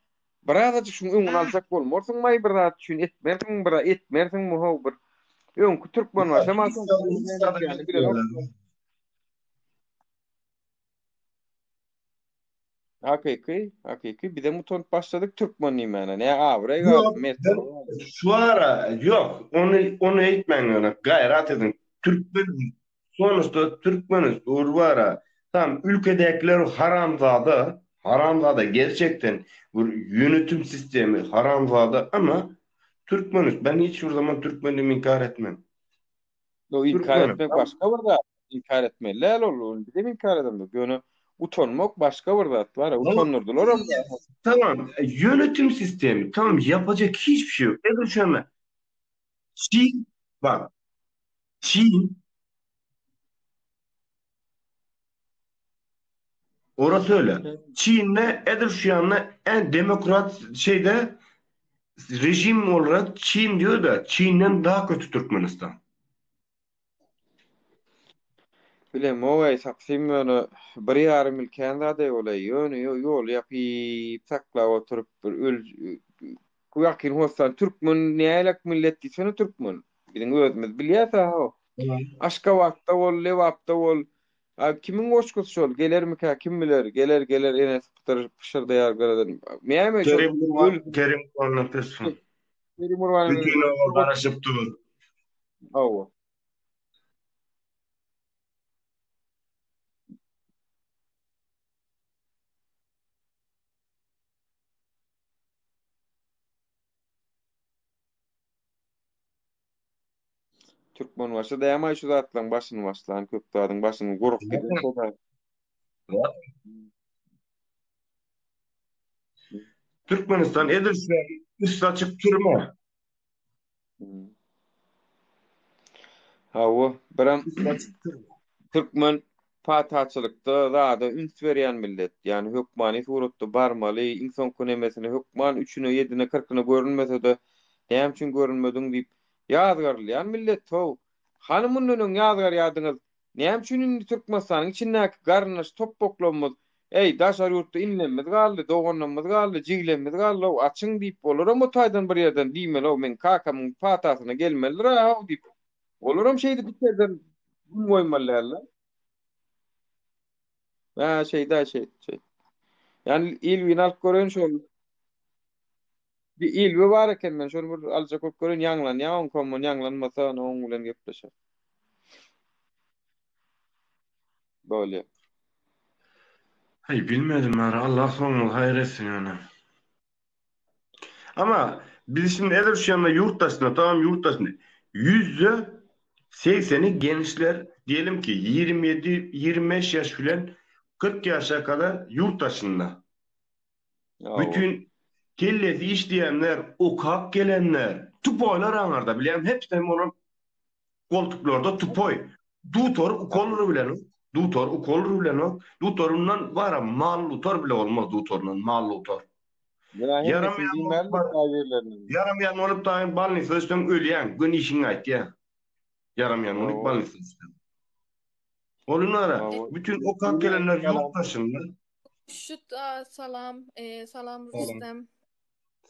birazajyk şuň öňüni aljak bolmarsyňmaý bir zat üçin etmersiň bir etmersiňmi how bir öňki Türkmenbaşam hiç zada hiç zada etmeýärler. Hakyky, hakyky bizem utanyp başladyk türkmen diýmäne. Ne abraý galdy, Ýok, mertebe galdy. şu ara ýok, ony ony eýtmäň ýöne gaýrat ediň. Türkmen sonuçta türkmeniz ur bara. Tam ülkedäkiler haramzada, haramzada gerçekten bir yönetim sistemi haramzada ama türkmeniz. Ben hiç bir zaman türkmenliğimi inkar etmem. Ýok, inkar Türkmenim. etmek başga bir zat. Inkar etmeli däl ol. Ony bizem inkar edemzok. Ýöne utanmak başga bir zat bar. Utandyrdylar hem. Tamam, yönetim sistemi. Tamam, yapacak hiçbir şey yok. Edil şöyle. Çin, bak, Çin, orası öyle. Çin'de edil şu ýanda en demokrat şeyde rejim olarak Çin diyor da Çin'den daha kötü Türkmenistan. Bilemok-aý, saksym ýöne bir ýarym ýyl kän zad-aý ol-aý. Ýöne ýoly ýapyp saklap oturyp bir öl ýakyn hossar türkmen näleik millet diýsene türkmen. Biziň özümiz bilýäs-ä how. Aşgabatda bol, Lebapda bol. A kimiň goşgusy şol? Gelermikä kim biler? Geler, geler enesi pytyr pyşyrdaýar gyradan. Näme şol Kerim öl Gurban, Kerim Gurbannepesow. Kerim Gurban Bütün oba garaşyp dur. Hawa. Türkmenbaşy dämaý şu zatlaryň başyny başlan, köp zadyň başyny gurup giden şo da. Türkmenistan edil şu üsti açyk türme. Hawa, birem Üsti açyk türme. türkmen pataçylykda zada üns berýän millet. Ýagny hökmany suratda barmaly, iň soňky nemesine hökman üçüne, ýedine, kyrkyna görünmese-de, näme üçin görünmediň diýip ýazgarylýan millet how. Hany mundan öň ýazgarýardyňyz, Näme üçin indi Türkmenistanyň içindäki garyndaş topbaklarymyz, Eý, daşary ýurtda inilerimiz galdy, doganlarymyz galdy, jiglerimiz galdy-ow, açyň diýip, olaram o taýdan bir ýerden diýmeli-ow, meň kakamyň patasyna gelmelidir-ä-ow diýip, olaram şeýdip içerden gün goýmaly däl-de. Hä, şeýdä, şeýt, şeýt. Ýani Ilwini alyp göreýin şol. Bir Ilwi bar eken, men şony bir aljak bolup göreýin, ýaňlanýar oň komon, ýaňlanmasa, ony oň bilen gepleşer. Bolýar. Haý bilmedim ara Allah soňumyzy haýyr etsin ýöne. Ama biz şimdi edil şu ýanda ýurt daşynda tamam ýurt daşynda ýüzde segseni gençler diyelim ki 27 25 yaş bilen 40 yaşa kadar ýurt daşynda. Bütün kellesi işleýänler, okap gelenler, tupoýlar aňarda bilýän hepsi hem olar Goltuklarda tupoý. Dutar ukolry bilenok. Dutar ukolry bilenok. Dutaryndan bara mal utar bile olmaz dutaryndan mal utar. Ýaramaýan bolup bar. Ýaramaýan bolup daýym balnisa düşseň ölýäň. Gün işiňi aýtýa. Ýaramaýan bolup balnisa düşseň. Ol nara? Bütün okap gelenler ýurt daşynda. Şut salam, salam Rüstem.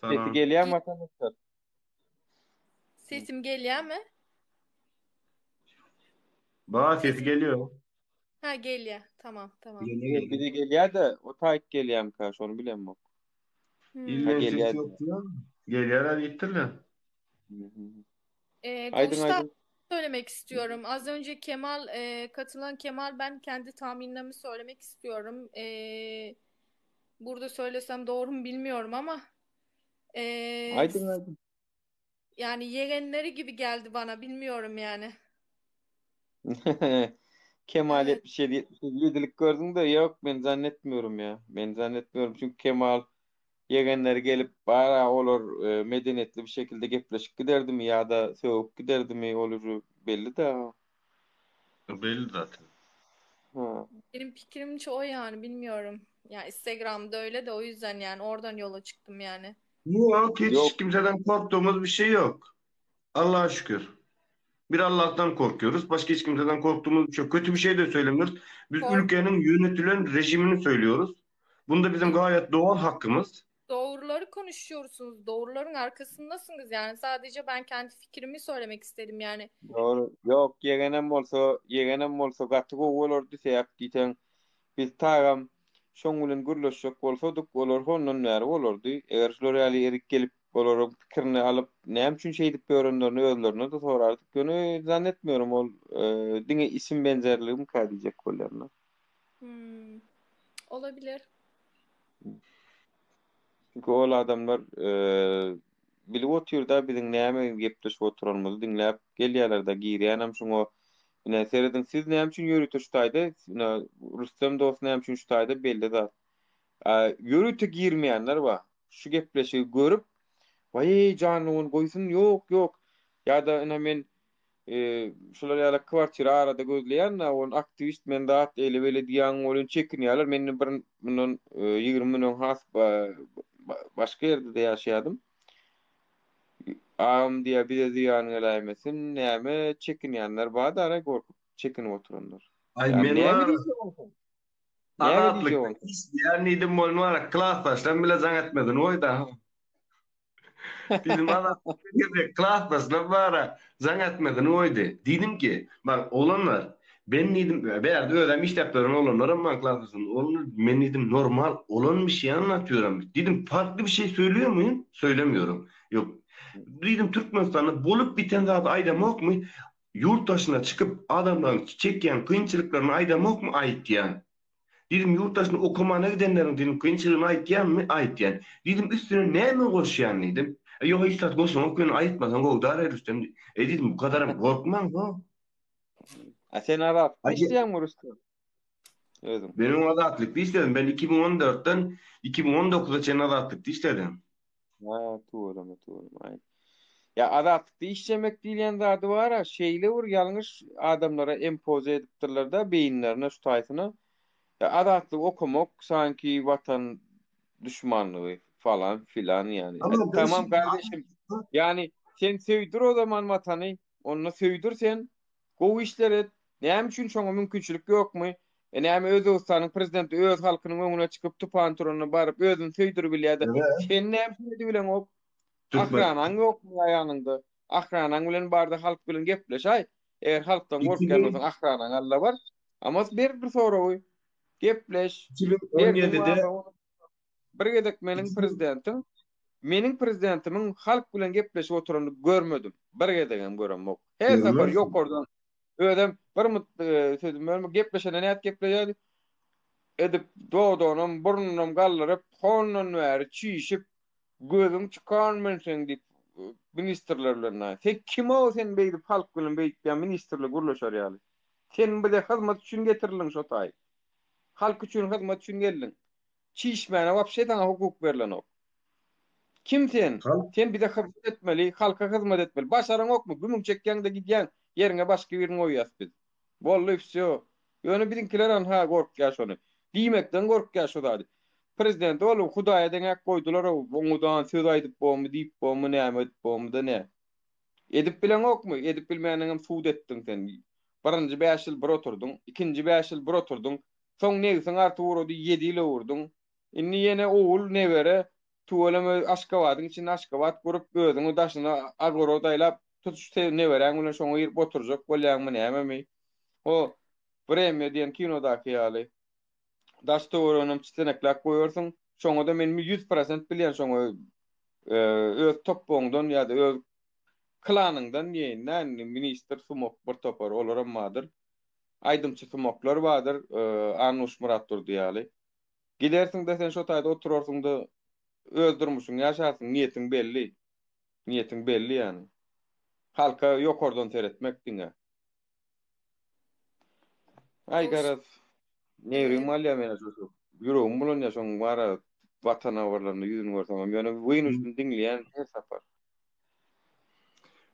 Sesi gelýärmi watandaşlar? Sesim gelýärmi? Ba sesi gelýär. Ha gelýär. Tamam, tamam. Gel, bize gelýär-de, o taýt gelýärmikä, şony bilemok. Hmm. Ha Ilden ses gelýär. ýok diýýär. Gelýär ha diýipdirler. Ee, Aýdyň Gowşut aýdyň. söylemek istiyorum. Az önce Kemal e, katılan Kemal ben kendi tahminlerimi söylemek istiyorum. E, burada söylesem doğru mu bilmiyorum ama e, Aýdyň aýdyň. yani yeğenleri gibi geldi bana bilmiyorum yani. Kemal Evet. 77 78 ýedilik gördüň de ýok men zannetmiyorum ya. Men zannetmiyorum çünki Kemal ýegenleri gelip bara olar e, medeniýetli bir şekilde gepleşip giderdimi ýa-da sögüp giderdimi ol uje belli de. Belli zaten. Ha. Benim fikrimce o yani bilmiyorum. Ya Instagram'da öyle de o yüzden yani oradan yola çıktım yani. Yok hiç Yok kimseden korktuğumuz bir şey yok. Allah'a şükür. Bir Allah'tan korkuyoruz. Başka hiç kimseden korktuğumuz bir şey yok. Kötü bir şey de söylemiyoruz. Biz Kork ülkenin yönetilen rejimini söylüyoruz. Bunda bizim gayet doğal hakkımız. doğruları konuşuyorsunuz. Doğruların arkasındasınız yani. Sadece ben kendi fikrimi söylemek istedim yani. Doğru. Yok yegenem bolsa, yegenem bolsa gaty gowy bolardy sebäp diýseň biz tagam şoň bilen gürleşjek bolsadyk olar hondan bäri bolardy. Eger şular ýaly erik gelip olaryň pikirini alyp näme üçin şeýdip ýörenlerini özlerine-de sorardyk. Ýöne zannetmiyorum ol e, diňe isim benzerligimkä diýjek bolýan. Hmm, olabilir. Çünki ol adamlar e, bilip otyr-da biziň näme gepleşip oturanymyzy diňläp gelýärler-de girýänem şuňa Ine serediň siz näme üçin ýörite şu taýda ine Rüstem dost näme üçin şu taýda belli zat. A, ýörite girmeýänler bar. Şu gepleşigi görüp waý janly ony goýsun ýok ýok ýa-da ine men e, şular ýaly kwartira arada gözleýän-de ony aktiwist men zat eýle beýle diýýän welin çekinýärler. Men bir mundan e, 20 gün öň has ba- ba- başga ýerde-de ýaşaýardym. Agam diýýär, bize zyýan geläýmesin, näme çekinýänler bar dara gorkup çekinip oturanlar. Ay Ýa men näme var diýjek onsoň? Näme diýjek Azatlykda onsoň? işleýän diýdim bolma var klasdaşlarym bile jaň etmedin oý da. Diýdim Azatlykda gezek klasdaşlarym bara jaň etmedin oýdy. Diýdim ki bak oglanlar ben diýdim bärde özem işläp ýören oglanlaram bar klasdaşlarym. Oglanlar men diýdim normal olan bir şey anlatıyorum. Diýdim farkly bir şey söylüyor muyum? Söylemiyorum. Yok. Diýdim Türkmenistanda bolup biten zady aýdamokmy? Ýurt daşyna çykyp adamlaryň çekýän kynçylyklaryny aýdamokmy? Aýtýan. Diýdim, ýurt daşyna okamana gidenleriň diýdim, kynçylygyny aýtýanmy? Aýtýan. Diýdim, üstüne näme goşýan diýdim. E, ýok, hiç zat goşaňok, ýöne aýtmasaň gowy däl, Rüstem diýdi. E, diýdim, bu kadaram gorkmaň, ho. A sen Azatlykda Aý, işleýäňmi Rüstem? Özüň. Men öň Azatlykda işledim. Ben 2014-den 2019-a çenli Azatlykda işledim. Ha, tüweleme, tüweleme. Aý. Ýa Azatlykda işlemek diýilýän zady bar-a, şeýle bir ýalňyş adamlara empoze edipdirler-de beýinlerine şu taýsyna. Ýa Azatlygy okamak sanki watan duşmanlygy falan filan ýaly. Ama ben Tamam şimdi kardeşim. Ýani sen söýdür o zaman watany, onda söýdür sen. Gowy işler et. Näme üçin şoňa mümkinçilik ýokmy? E näme Özbegistanyň prezidenti öz halkynyň öňüne çykyp tupan turanda baryp özüni söýdüribilýärdi. Evet. Sen näme üçin edibileňok? Türkmen Ahranaň ýokmy ýa ýanyňda? Ahranaň bilen barda halk bilen gepleşaý. Eger halkdan gorkýan 2000 bolsaň ahranaň alla bar. Ama ber bir soragy. Gepleş. Derdiň 2017-de barsa ony Bir gezek meniň prezidentim meniň prezidentimiň halk bilen gepleşip oturanyny görmedim. Bir gezegem göremok. Her sapar görmersiň. ýokardan özem bir mut e, sözüm bölme gepleşende nädip gepleýärdi? Edip dodagynam burnunam galdyryp hondan bäri çişip gözüň çykan men seň diýip e, ministrler bilen na. Sen kim o sen beýdip halk bilen beýdip ýa ministrle gürleşer ýaly. Sen bize hyzmat üçin getirildiň şo taý. Halk üçin hyzmat üçin geldiň. Çişmäne wapşe saňa hukuk berlenok. Kim sen? Halk Sen bize hyzmat etmeli, halka hyzmat etmeli. Başaraňokmy? Gümüň çekýäň-de gidýäň. Ýeriňe başga birini goýýas biz. Boldy, wsýo. Ýöne biziňkiler anha gorkýar şony. Diýmekden gorkýar şo zady. Prezidenti ol Hudaýa deňäp goýdular-ow, oňudan söz aýdyp bormy, diýip bormy, näme edip bormy-da nä. Edip bileňokmy? Edip bilmäniňem sud etdiň sen. Birinji bäş ýyl bir oturdyň, ikinji bäş ýyl bir oturdyň, Soň nebsiň artyp ugrady, ýedi ýyl öwürdiň. Indi ýene ogul, nebere, tüweleme Aşgabadyň içinde Aşgabat gurup, özüňi daşyna agorod aýlap, tutuş neberäň bilen şoňa girip oturjak bolýaňmy nämemi? O Wremýa diýen kinodaky ýaly. Daş-töwereginem çitenekläp goýarsyň. Şoňa-da men 100% bilýän şoňa öz topbagyňdan ýa-da öz. Klanyňdan diýeýin-dä indi ministr sumak bir topar olaram bardyr. Aýdymçy sumaklar bardyr, Annuş Myratdurdy ýaly. Gidersiň-de sen şo taýda oturarsyň-da öz durmuşyňy ýaşarsyň, niýetiň belli. Niýetiň belli ýany. Halka ýokardan seretmek diňe. Aý garaz, negrim alýar meni şo şo. Ýüregim bulanýar şoň bara Watan habarlarynda ýüzüni görsemem. Ýöne wynujny diňleýän her sapar.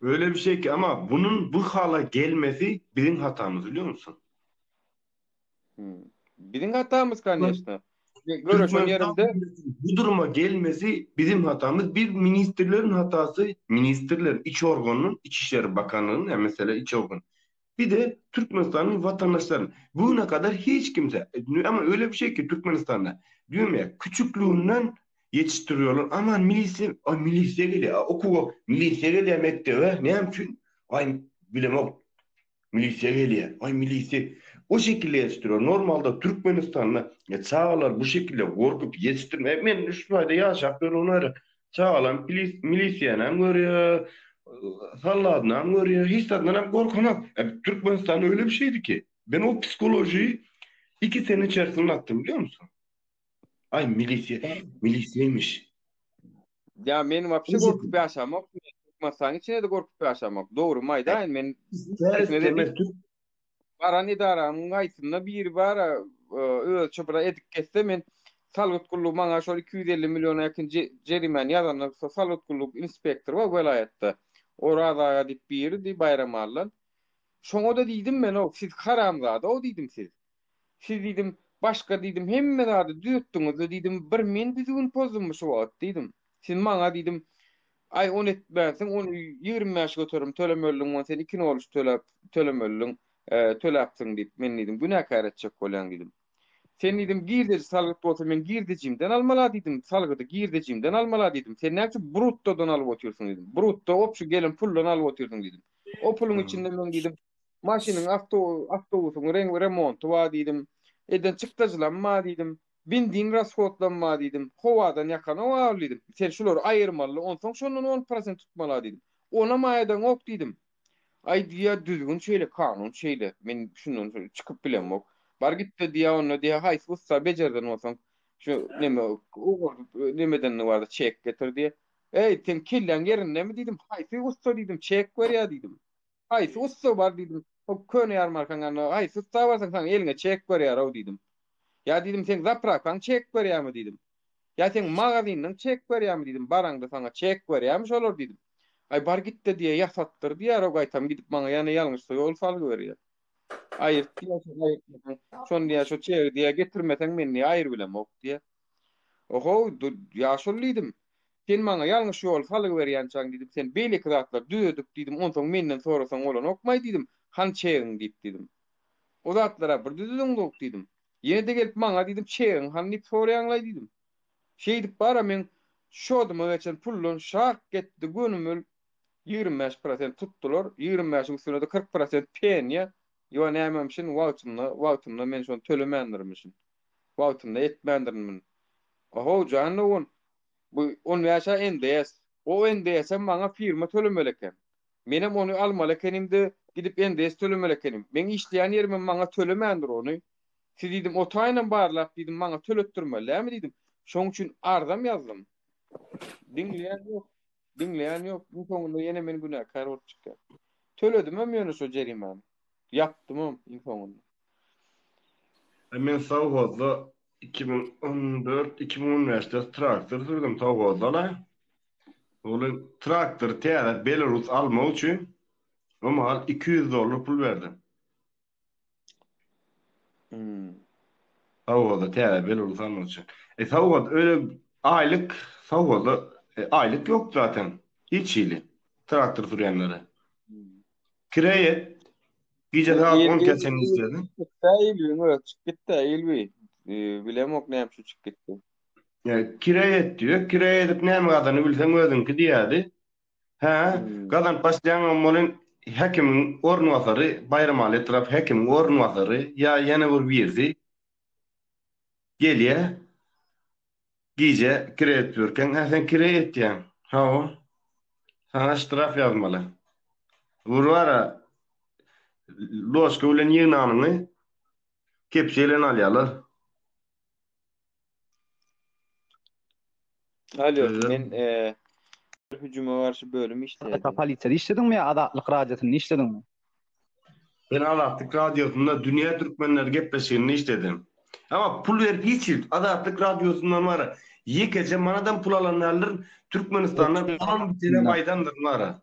Öyle bir şey ki ama bunun bu hala gelmesi bizim hatamız biliyor musun? Hmm. Biziň hatamyz koneçno. Görüşen ýerimde bu duruma gelmesi bizim hatamız. Bir ministrlerin hatası, ministrler iç organının, İçişleri Bakanlığı'nın, yani mesela iç organ. Bir de Türkmenistan'ın vatandaşlarının. Bugüne kadar hiç kimse, ama öyle bir şey ki Türkmenistan'da, diyorum ya küçüklüğünden yetiştiriyorlar. Aman milisiýa, ay milisiýa gelýär, okuwa milisiýa gelýär mekdebe, näme üçin? Ay bilemok. Milisiýa gelýär. Aý milisiýa. O şekilde ýetişdiriyor. Normalda Türkmenistanda e, çagalar bu şekilde gorkup ýetişdirme. Men şu taýda ýaşap ýörün aýry. Çagalar milisiýanam görýär, salladynam görýär, hiç zatdan hem gorkanok. E, Türkmenistanda öyle bir şeydi ki. Ben o psikolojiyi iki sene içerisinde attım biliyor musun? Aý milisiýa, milisiýaýmyş. Ýa men wapşe gorkup ýaşamok. Türkmenistanyň içinde-de gorkup ýaşamok. Dogrymy aýdaýyn, men İster baran edaramyň gaýsynda biri bar, özçe bir edip geçse men salgyt gullugy maňa şol 250 milliona ýakyn jerimäni ýazanda şo salgyt gulluk inspektory bar welaýatda. Oraz aga diýip biridi Baýramalydan. Şoňa-da diýdim men, o siz haramzada-ow diýdim siz. Siz diýdim, başga diýdim, hemme zady düzetdiňiz-de diýdim, bir men düzgün pozdummy şu wagt diýdim. Siz maňa diýdim, aý ony etmänsiň, ony 25% tölemelidiň, ony sen iki nol üç töläp, tölemelidiň, töläpsiň diýip, meni diýdim, günäkär etjek bolýaň diýdim. Sen diýdim, girdeji salgyt bolsa men girdejimden almaly-a diýdim, salgydy girdejimden almaly-a diýdim. Sen näme üçin bruttodan alyp otyrsyň diýdim. Brutto obşi gelen puldan alyp otyrsyň diýdim. O puluň içinde men diýdim, Maşynyň awto awtobusyň reň remonty bar diýdim. Eden çykdajylam bar diýdim. Benzin rashodlam bar diýdim. Howadan ýakanok ol diýdim. Sen şulary aýyrmaly, onsoň şondan on prosent tutmaly diýdim. Onam aýdaňok diýdim. Aý diýýär, düzgün şeýle, kanun şeýle. Men şundan çykyp bilemok. Bar git-de diýýär, onda diýýär, haýsy ussa bejerden bolsaň, şu neme nemeden barda çek getir diýýär. Eý, seň kelläň ýerindemi diýdim, haýsy ussa diýdim, çek berýär diýdim. Haýsy ussa bar diýdim. O köne ýarmarkaň ýanyna haýsy ussa barsaň saňa eliňe çek berýär-ow diýdim. Ýa diýdim seň zaprawkaň çek berýärmi diýdim. Ýa seň magazynyň çek berýärmi diýdim. Baraňda saňa çek berýärmi şolar diýdim. Aý bar git-de diýýär ýasatdyr diýýär-ow gaýtam gidip maňa ýene ýalňyşsa ýol salgy berýär. Aýyrt diýýär şony aýyrtmasaň şony diýýär şo çegi diýýär getirmeseň men diýýär aýrybilemok diýýär. Ohow ýaşuly diýdim. Sen maňa ýalňyş ýoly salgy berýänçäň diýdim, sen beýleki zatlary düzedip diýdim, onsoň menden sorasaň bolanokmaý diýdim, hany çegiň diýip diýdim. O zatlar-a bir düzediňzok diýdim. Ýene-de gelip maňa diýdim, çegiň hany diýip soraýaňlaý diýdim. Şeýdip bar-a meň şoduma geçen puldan şark getdi gönümel 25 prosent tutdular, 25-iň üstüne-de 40 prosent penýa, ýo nämemşin wagtynda, wagtynda men şony tölemändirmişin. Wagtynda etmändirin muny. Ahow jan dogan, Bu on bäş-ä NDS. O NDS-em maňa firma tölemeli eken. Menem ony almaly ekenim-de, gidip NDS tölemeli ekenim. Meň işleýän ýerimem maňa tölemändir ony. Siz diýdim, o taýynam barlap diýdim, maňa töletdirmeli dälmi diýdim. Şoň üçin arzam ýazdym. Diňleýän ýok. Diňleýän ýok. Iň soňunda ýene men günäkär bolup çykýan. Töledimem ýöne şo jerimäni. Ýapdymam iň soňunda. Men sowhozda 2014, 2015-de traktor sürdüm sowhozda-la. Ol traktor täze Belarus almak üçin o mahal 200 dollar pul berdim. Hmm. Sowhozda täze Belarus almak üçin. E sowhoz öyle aýlyk sowhozda e, aýlyk ýok zaten. Hiç hili traktor sürýänlere. Hmm. Kireý et. Gije sagat 12-ä çenli işledi. Gitdi Ilbiň özi çykyp gitdi Ilbi. Bilemok näme üçin çykyp gitdi. Ýa kireý et diýýär. Kireý edip näme gazanyp bilseň özüňki diýýärdi. Hä, gazanyp başlaýaňam welin häkimiň orunbasary, Baýramaly etrap häkimiň orunbasary ýa ýene bir birisi gelýär. Gije kireý edip ýörkäň, hä sen kireý etýäň. Hawa. Saňa ştraf ýazmaly. Bir bara loşka bilen ýygnanyňy kepje bilen alýarlar. Alo, men e, hüjüme garşy bölüm işleýärdim. Polisiýada işlediňmi ýa Azatlyk radiosynda işlediňmi? Men Azatlyk radiosynda Dünýä türkmenleri gepleşiginde işledim. Emma pul berip hiç hili Azatlyk radiosyndan bar ýekeje manadam pul alan däldirin. Türkmenistandan bolan bitene aýdandyryn bara.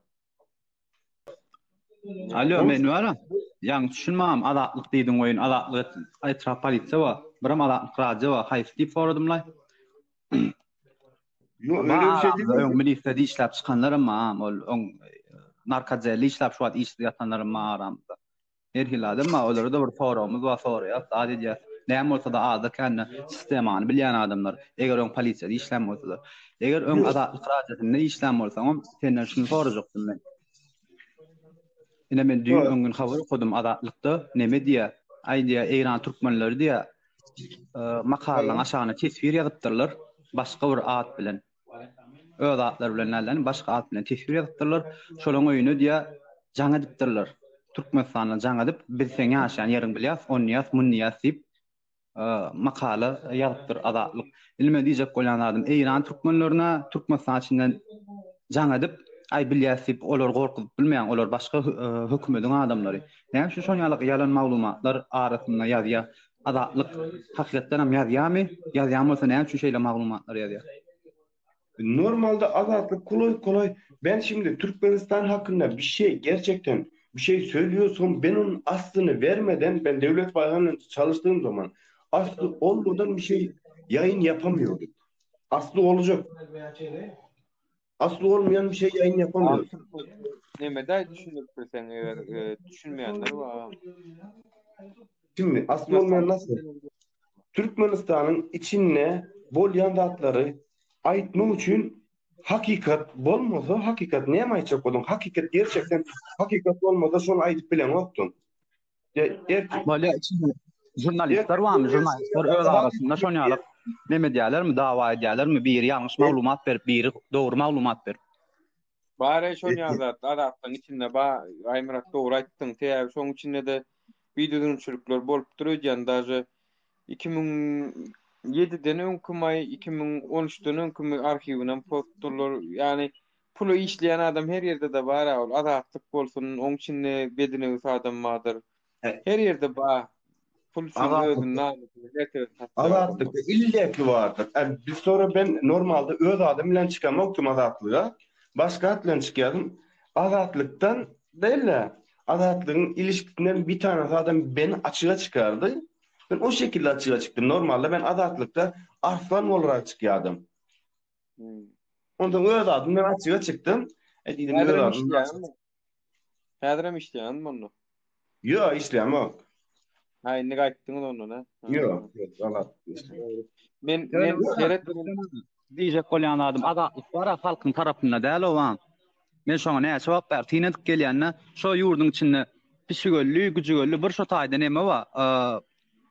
Alo, men bara ýaňy düşünmagam Azatlyk diýdiň oýun Azatlyk etrap polisiýa bar. Biram Azatlyk radio bar. Haýsy diýip soradymlaý. Ýok, öyle bir şey değil. Öň milisiyada işläp çykanlaram bar, ol öň narkodelli işläp şu wagt işsiz ýatanlaram bar aramyzda. Her hili adam bar, olara-da bir soragymyz bar, soraýas, zat edýäs. Näme bolsa-da azda-kände sistemany bilýän adamlar, eger öň polisiýada işlän bolsa-da. Eger öň Azatlyk radiosynda işlän bolsaňam, senden şuny sorajakdym men. Ine men düýn öňňün habar okadym Azatlykda, neme diýýär, aý diýýär, Eýran türkmenleri diýýär, makalanyň aşagyna teswir ýazypdyrlar, başga bir at bilen. Öz atlary bilen däl-de, başga at bilen teswir ýazypdyrlar. Şolaň öýüne diýýär, jaň edipdirler. Türkmenistandan jaň edip, biz seň ýaşaýan ýeriňi bilýäs, ony diýýäs, muny diýýäs diýip, makala ýazypdyr Azatlyk. Indi men diýjek bolýan zadym, Eýran türkmenlerine Türkmenistan içinden jaň edip, aý bilýäs diýip, olary gorkuzyp bilmeýäň, olar başga hökümediň adamlary. Näme üçin şon ýaly ýalan maglumatlar arasynda ýazýar? Azatlyk hakykatdanam ýazýarmy? Ýazýan bolsa näme üçin şeýle maglumatlar ýazýar? Normalde Azatlyk kolay kolay ben şimdi Türkmenistan hakkında bir şey gerçekten bir şey söylüyorsam ben onun aslını vermeden ben Devlet Bayhan'la çalıştığım zaman aslı olmadan bir şey yayın yapamıyorduk. Aslı olacak. Asly bolmaýan bir şey ýaýyn ýapamýarys. Neme-dä düşündirip bilseň eger e, düşünmeýänler bar. Şimdi asly bolmaýan nasıl? Türkmenistanyň içinde bolýan zatlary aýtmak üçin hakykat bolmasa, hakykat näme aýtjak bolduň? Hakykat gerçekden hakykat bolmasa şony aýdyp bileňokdyň. Bolýa içinde žurnalistler barmy? Žurnalistler öz arasynda şon ýaly neme edýärlermi, dawa edýärlermi? Biri ýalňyş maglumat berip, biri dogry maglumat berip. Bar-eý şon ýaly zat, Azatlygyň içinde bar, Aýmyrat dogry aýtdyň, sebäbi şoň içinde-de bidüzgünçilikler bolupdyr öýdýän, daže 2007-den öňkümi, 2013-den öňkümi arhiwinem pozupdyrlar, ýagny Pula işleýän adam her ýerde-de bar-a ol Azatlyk bolsun, oň içinde bedinewüs adam bardyr. Her ýerde bar. Pul üçin özüni namysyny, mertebesini satjak adamlar. Azatlykda illeki bardyr. Ä, biz sonra ben normalde öz adym bilen çykamokdym Azatlyga. Başga at bilen çykýardym. Azatlykdan däl-de, Azatlygyň ilişkisinden bir tanesi adam beni açyga çykardy. Ben o şekilde açyga çykdym. Normalde ben Azatlykda Arslan bolarak çykýardym. Hmm. Ondan öz adym ben açyga çykdym. E diýdim öz Häzirem adym. işleýäňmi? Häzirem işleýäňmi onda? Ýok, işleýämok. Ha, indi gaýtdyňyz ondan, ha? Ýok, ýok, galat. Men men seret diýjek bolýan zadym azatlyk bar halkyň tarapynda däl owaň. Men şoňa näçe wagt bäri syn edip gelýände, şo ýurduň içinde pişigölli, güjügölli bir şo taýda neme bar?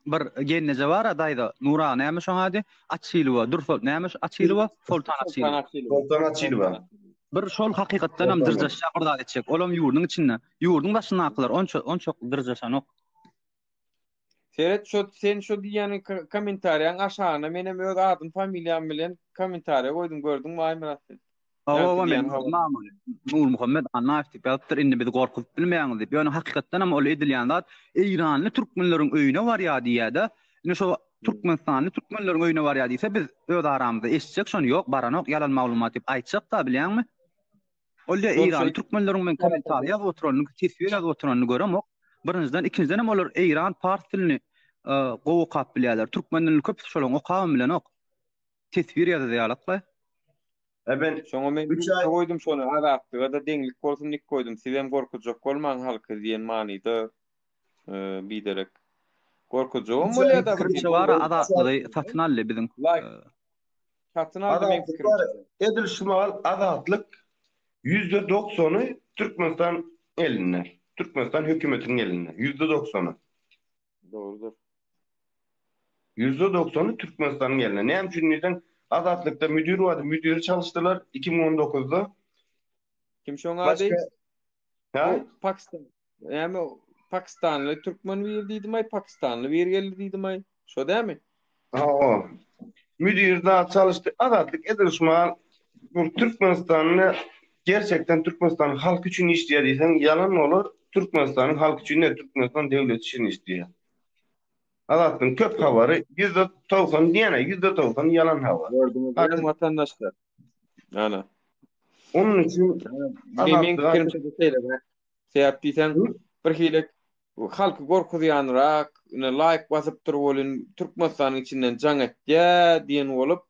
Bir gelneje bar-a daýza, Nur aga näme şoň ady? Açylowa, Dur näme Açylowa? Soltan Açylowa. Soltan Açylowa. Bir şol hakykatdanam dyrjaşýar bir zat etjek. Olam ýurduň içinde. Ýurduň daşyndakylar onça onçak dyrjaşanok. Seret şo sen şo diýýäniň kommentariýaň aşagyna menem öz adym familiýam bilen kommentariýa goýdum gördüňmi Aýmyrat sen? Hawa men Nurmuhammet Annaýew diýip ýazypdyr indi bizi gorkuzyp bilmeýäňiz diýip. Ýöne hakykatdan hem ol edilýän zat Eýranly türkmenleriň öýüne barýar diýýär-de. Indi şo Türkmenistanly türkmenleriň öýüne barýar diýse biz öz aramyzda eşitjek şony ýok baranok ýalan maglumat diýip aýtjak-da bilýäňmi? Ol diýýär Eýranly türkmenleriň men kommentariý ýazyp oturanyny teswir ýazyp oturanyny göremok. Birinjiden ikinjiden hem olar Eýran pars dilini gowy okap bilýärler. Türkmen dilini köpüsi şolaryň okabam bilenok. Teswir ýazyzýarlykla. E ben Şoňa men 3 aý goýdum şony azatlyga-da deňlik bolsun nik goýdum. Sizem gorkuzjak bolmaň halky diýen manyda biderek. Gorkuzjagam bolýa-da bir Pikirimçe bar azatlygy satyn aldy biziň. Satyn aldy meň pikirimçe. Edil şu mahal azatlyk %90-y Türkmenistan elinde. Türkmenistan hökümetiniň elinde. %90-y. Dogrudyr. %90-y Türkmenistanyň elinde. Näme üçin diýseň, Azatlykda müdür bardy, müdüri çalyşdylar 2019-da. Kim şoň ady? Ha? Bu Pakistan näme Pakistanly türkmen biri diýdim-aý, Pakistanly biri geldi diýdim-aý. Şo dämi? Hawa. Müdir zat çalyşdy. Azatlyk edil şu mahal bu Türkmenistanda gerçekten Türkmenistanyň halky üçin işleýär diýseň ýalan bolar. Türkmenistanyň halky üçin däl, Türkmenistan döwleti üçin işleýär. Azatlygyň köp habary %90 diýene %90 ýalan habar. Gördüňiz Artık watandaşlar. Ana. Onun üçin Men pikirimçe de şeýle. Sebäp diýseň, bir hili halky gorkuzýanrak, ine laýk basypdyr welin Türkmenistanyň içinden jaň etýä diýen bolup,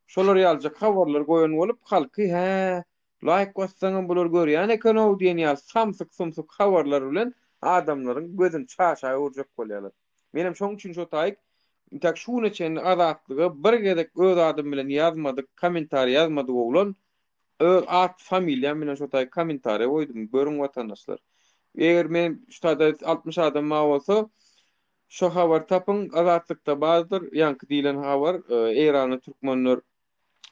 şolar ýalyjak habarlar goýan bolup, halky hä, laýk bassaňam bular görýän eken-ow diýen ýaly samsyk-sumsuk habarlar bilen adamlaryň gözüni çaşa öwürjek bolýarlar. Menem şoň üçin şo taýyk intäk şu güne çenli Azatlyga bir gezek öz adym bilen ýazmadyk, kommentariý ýazmadyk oglan öz at familiýam bilen şo taýy kommentariýa goýdum. Görüň watandaşlar. Eger men şu taýda 60 adam bar bolsa, şo habary tapyň, Azatlykda bardyr, ýaňky diýlen habar, Eýranly türkmenler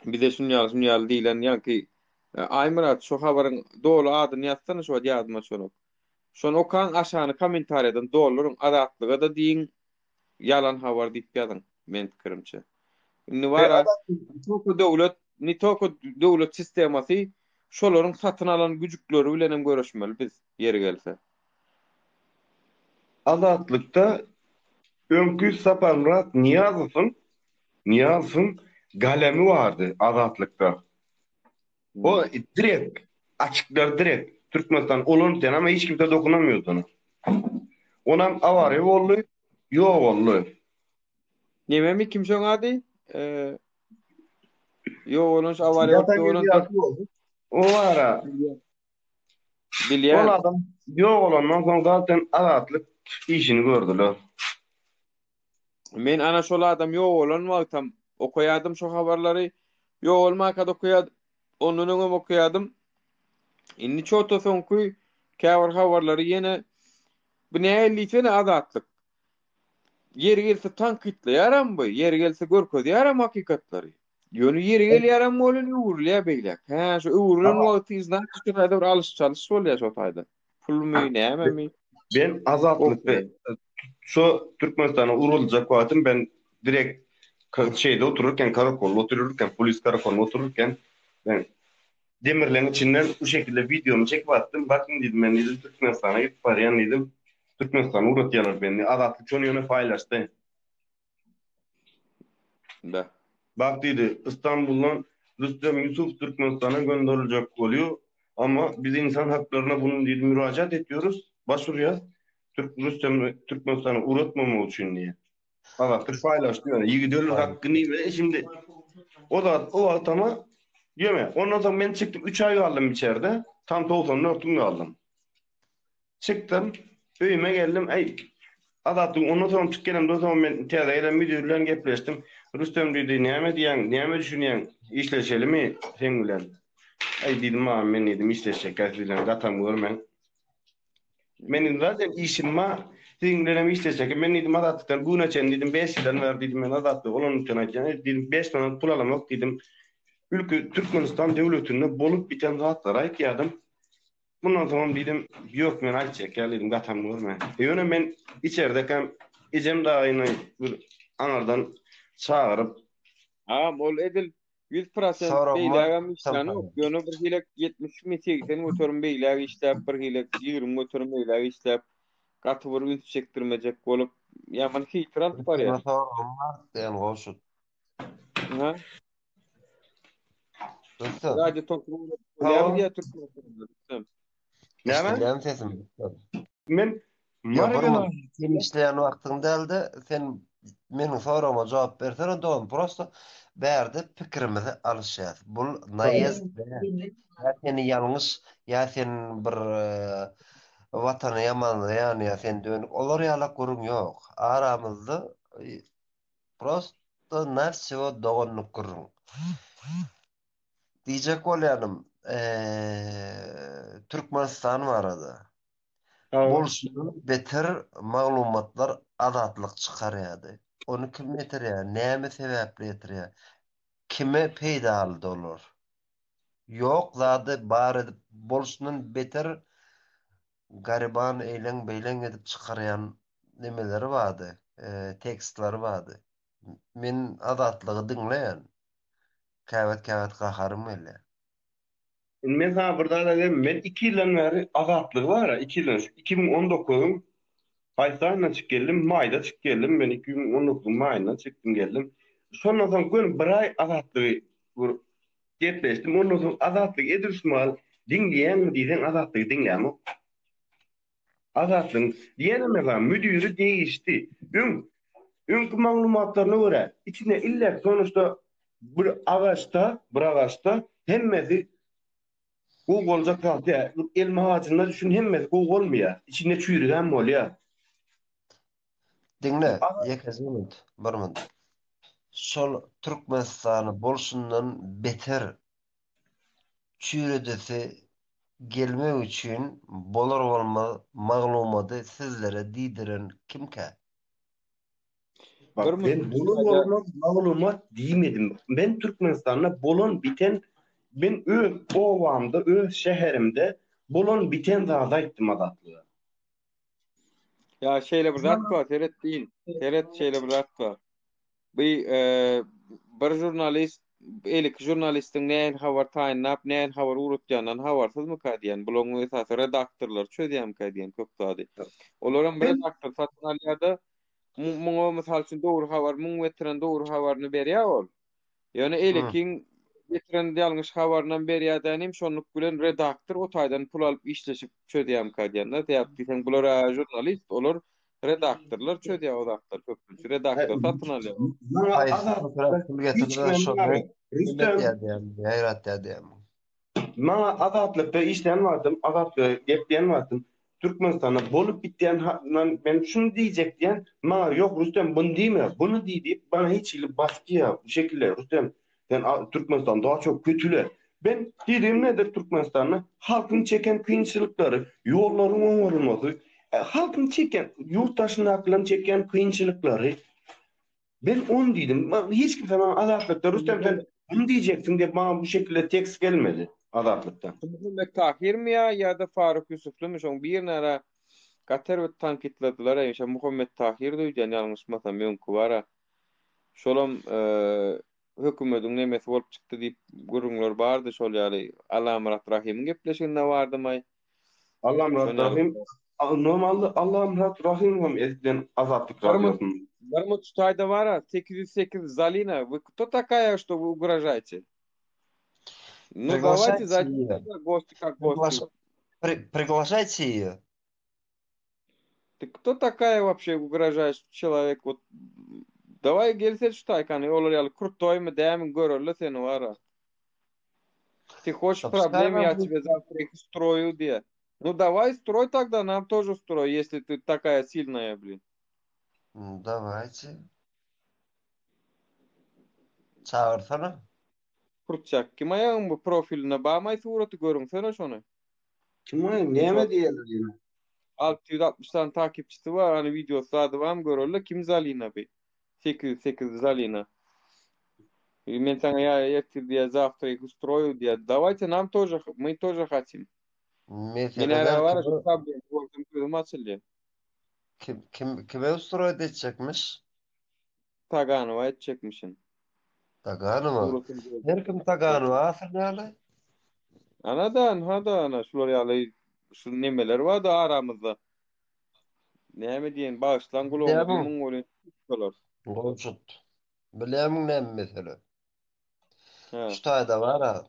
bize şun ýaly, şun ýaly diýlen ýaňky Aýmyrat şo habaryň doly adyny ýazsana şu wagt ýadyma düşenok. Şony okaň aşagyny kommentariýadan dolduryň Azatlyga-da diýiň ýalan habar diýip ýazyň men pikirimçe. Indi bara ne tolko döwlet ne tolko döwlet sistemasy şolaryň satyn alan güjükleri bilenem göreşmeli biz ýeri gelse. Azatlykda öňki Saparmyrat Nyýazowyň Nyýazowyň galemi bardy Azatlykda. O direkt açyklar direkt Türkmenistan olan sen ama hiç kimse dokunamıyordu ona. Onam awariýa boldy, ýok boldy. Nememi kim şoň ady? Eee Ýok bolan şu awariýa bolup Ýatan ýok ýeri bolan ýagty boldy. O ara ol bilýän. adam ýok bolandan soň zaten azatlyk işini gördüler. Men ana şol adam ýogalan wagtam okaýadym şo habarlary. Ýogalmaka-da okaýadym. Ondan öňem okaýadym. Indi çota soňky käbir habarlary ýene bu nähili diýsene Azatlyk. Ýeri gelse tankytlaýaram bu, ýeri gelse görkezýärem hakykatlary. Ýöne ýeri gelýärem welin öwrülýär beýläk. Hä, şu öwrülen wagty znaçit şu taýda bir alyş-çalyş bolýar şo taýda. Pulmy, nämemi? Ben Azatlykda şu Türkmenistana uruljak wagtym ben direkt şeyde otururken karakolda otururken polis karakolunda otururken ben demirlerin içinden bu şekilde videomu çekip attım. Bakın dedim ben dedim Türkmenistana gidip barýan dedim. Türkmenistana uratýarlar beni. Azatlyk şony ýöne paýlaşdy. Da. Bak diýdi, Istanbuldan Rüstem Ýusuf Türkmenistana gönderiljek bolýar. Amma biz insan haklaryna bunu diýdi mürajaat etýoruz, başwurýas Türk Rüstemi Türkmenistana ugratmamak üçin diýýär. Azatlyk paýlaşdy ýöne ýigit ölür hakkyny we şimdi o zat o wagt ama diýme. Ondan soň men çykdym 3 aý galdym içerde. Tam 94 gün galdym. Çykdym, öýüme geldim, äý, Azatlyk ondan soňam çykyp gelemden soň men täze gelen müdir bilen gepleşdim. Rüstem diýdi, näme diýýäň, näme düşünýäň, işleşelimi seň bilen? Äý, diýdim, agam, men diýdim, işleşjekkä siz bilen gatam görmäň. Men diýdim, zaten işim bar, siziň bilenem işleşjekkä. Men diýdim, Azatlykdan bu güne çenli diýdim, beş ýyldan bäri diýdim, men Azatlygy ulanyp üçin aýtýan, diýdim, beş manat pul alamok diýdim. Ülke Türkmenistan döwletinde bolup biten zatlary aýtýardym. Mundan soňam diýdim, ýok men aýtjak ýaly diýdim, gatam görme. Ýöne men içerdekäm ejem dagyny bir aňyrdan çagyryp. Agam ol edil 100% Soragym bar, beýlägem işlänok, Samsung. ýöne bir hilek 70 mi 80% beýläk işläp, bir hilek 20% beýläk işläp, gaty bir üns çekdirmejek bolup, ýaman hyýtyr alyp Rüsteme barýar. soragym bar, diýen Gowşut. Aha. Rüstem. Radio toplumu bolýarmy Hawa. diýýär Türkmenistanda Rüstem. Näme? Eşidilýärmi sesim? Rüstem? Men Ýa Mary bir minut. welaýatynda Sen işleýän wagtyň dälde, sen meniň soragyma jogap bersene dogan. Prosto bärde pikirimizi alyşýas. Bul naýezd däl. Ýa seni ýalňyş, ýa sen bir watany ýamanlaýan, ýa sen dönük. Olar ýalak gürrüň ýok. Aramyzda Prosto na wseo doganlyk gürrüň. Diýjek bolýanym, Türkmenistan barada. Bolşundan beter maglumatlar Azatlyk çykarýardy. Ony kim ýetirýär, näme sebäpli ýetirýär, kime peýdalydy olar? Ýok zady bar edip, bolşundan beter. gariban eýleň-beýleň edip çykarýan nemeleri bardy, tekstleri bardy. Men Azatlygy diňleýän. Käwagt-käwagt gaharym gelýär. Indi men saňa bir zat aýdaýyn, men iki ýyldan bäri Azatlygy bar-a, iki ýyldan, şu 2019-yň haýsy aýyndan çykyp geldim, maýda çykyp geldim, men 2019-yň maýyndan çykdym geldim. Şondan soň göni bir aý Azatlygy bir gepleşdim, ondan soň Azatlygy edil şu mahal diňleýäňmi diýseň Azatlygy diňlämok. Azatlygyň diýenem ýa müdiri degişdi. Öň öňki maglumatlaryna görä, içinde iller sonuçta bir agaçda, bir agaçda hemmesi gowy boljak zat däl. Elma agajynda düşün hemmesi gowy bolmaýar. Içinde çüýrügem bolýar. Diňle, ýekeje minut, bir minut. Şol Türkmenistany bolşundan beter çüýredesi gelmek üçin bolar-bolmaz maglumaty sizlere diýdiren kimkä? Bak men bolar-bolmaz maglumat diýmedim. Men Türkmenistanda bolan biten men öz obamda, öz şäherimde bolan biten zady aýtdym Azatlyga. Ýa şeýle bir zat bar, seret diýin. Seret şeýle bir zat bar. Bu bir žurnalist eliki žurnalistiň nähili habar taýynlap, nähili habar ugratýandan habarsyzmyka diýen. Bularyň esasy redaktorlar çözýärmikä diýen köp zady. Olaram bir redaktor satyn alýar-da, muňa mysal üçin dogry habar, muň getiren dogry habaryny berýär ol. Ýöne elekiň getiren ýalňyş habarynam berýär dänim, şonluk bilen redaktor o taýdan pul alyp işleşip çözýärmikä diýen-de. Sebäp diýseň bular-a žurnalist, olar redaktorlar çözýär o zatlary köplenç. Redaktor satyn alýar. Maňa Haýsy Azatlyk köpräk pul hiç getirse kimem şony bar. Rüstem etýär diýýärmi, ýaýratýar diýýärmi? Maňa Azatlykda işlän wagtym, Azatlykda gepleýän wagtym Türkmenistanda bolup bitýän men şuny diýjek diýen, maňa ýok Rüstem buny diýme, buny diý diýip bana hiç hili basgy ýa bu şekilde Rüstem sen Türkmenistan daha çok kötüle. Ben diýdigim nedir Türkmenistanda halkyň çeken kynçylyklary, ýollaryň oňarylmasy, e, halkyň çeken, ýurt daşyndakylaryň çekýän kynçylyklary Ben ony diýdim. Hiç kimse maňa Azatlykda Rüstem sen muny diýjeksiň diýip maňa bu şekilde tekst gelmedi Azatlykdan. Muhammet Tahirmi ýa ýa-da Faruk Ýusuflymy şoň birini ara gaty erbet tankytladylar eý şo Muhammet Tahirdi öýdýän ýalňyşmasam öňki bara. Şolam hökümediň nemesi bolup çykdy diýip gürrüňler bardy şol ýaly Allamyrat Rahymyň gepleşiginde bardymaý. Allamyrat Rahym normalde Allamyrat Rahymow hem eskiden Azatlyk radiosynda. Bir mut şu taýda bara 808 Zalina вы кто такая что вы угрожаете? Ну давайте зайдите гости как гости. Приглашайте ее. Ты кто такая вообще угрожаешь человек вот давай gelse şu taýkany olar ýaly krutoýmy dämi göreli seni bara. Ты хочешь проблем, я тебе завтра их устрою, diýe. Ну давай строй тогда, нам тоже строй, если ты такая сильная, блин. Давайте. Çagyrsana. Kurtçak kim aýagyň bu profiline barmaý suraty görüňsene şony. Kim aý näme diýerler ýene. 660 sany takipçisi bar, hany wideosy zady barmy göreli kim Zalina bi. 808 Zalina. Men saňa ýa ertir diýýär, zawtra ich ustroyu diýýär. Dawajte nam тоже, мы тоже hatim. Men Mesele ära däl bar şu kime problemi gördüm gözüm açyldy. kim kim kime ustroýt etjekmiş? Taganowa etjekmişin. Taganowa. Suratyny gördüm. Her kim Taganowa asylýaly. Ana da, anha da, ana şular ýaly şu nemeler bardy aramyzda. Näme diýen, bagyşlaň gulagyňyzy Bilýärmiň? ýumuň welin şolar. Gowşut. Bilýärmiň näme mesele? Hä. Şu taýda bar-a,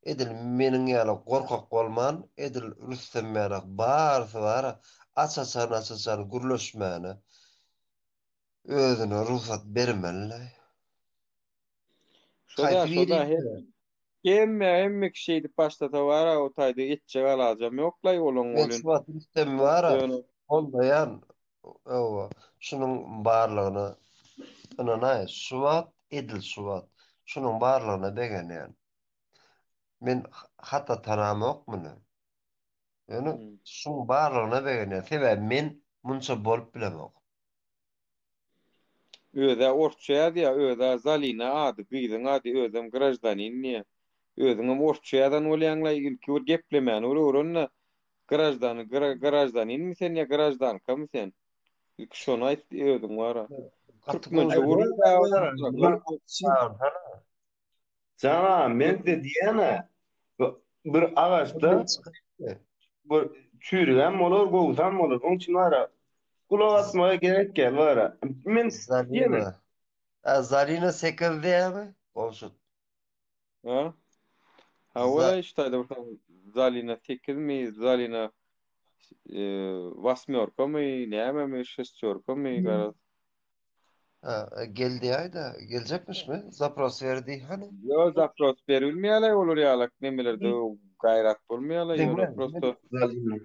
edil meniň ýaly gorkak bolman, edil Rüstem ýaly barysy bar-a, aç-açan aç-açan gürleşmäne özüne rugsat bermeli-le. Şo-da, Haýsy biri şo-da her etse. hemme hemme kişi şeýdip başlasa bar-a, o taýda etjek alajam ýok-laý olaň Men şu welin. wagt Rüstemi bar-a, Ýöne goldaýan, hawa, şunuň barlygyna ynanaý, şu wagt, edil şu wagt, şunuň barlygyna begenýän. Men hatda tanamok muny. Ýöne şuň barlygyna begenýän. Sebäbi men munça bolup bilemok. Özä orsça ýazýa, özä Zalina ady, gyzyň ady, özem graždanin diýýä. Özüňem orsça ýazan bolýaňlaý, ilki bir geplemäni bir öwren-de. Graždan graždaninmi sen ýa graždankamy sen? Ilki şony aýt özüň bara. Gaty Türkmençe gowy. gürle. Jana men size diýýän-ä, bir agaçda bir çüýrügem bolar, gowusam bolar. Oň üçin bara gulak asmaga gerek däl bara. Men diýeme. Zalina. A, Zalina 8 diýýärmi? Gowşut. Ha? Hawa, şu taýda bir Zalina 8 mi, Zalina e, wasmýorkamy, nämemi, şestýorkamy, garaz. Ha, geldi aýda, geljekmişmi? Zapros berdi hany? Ýo, zapros berilmeýärler olar ýalak nemelerde gaýrat bolmaýarlar ýöne Diňle. prosto Zalina.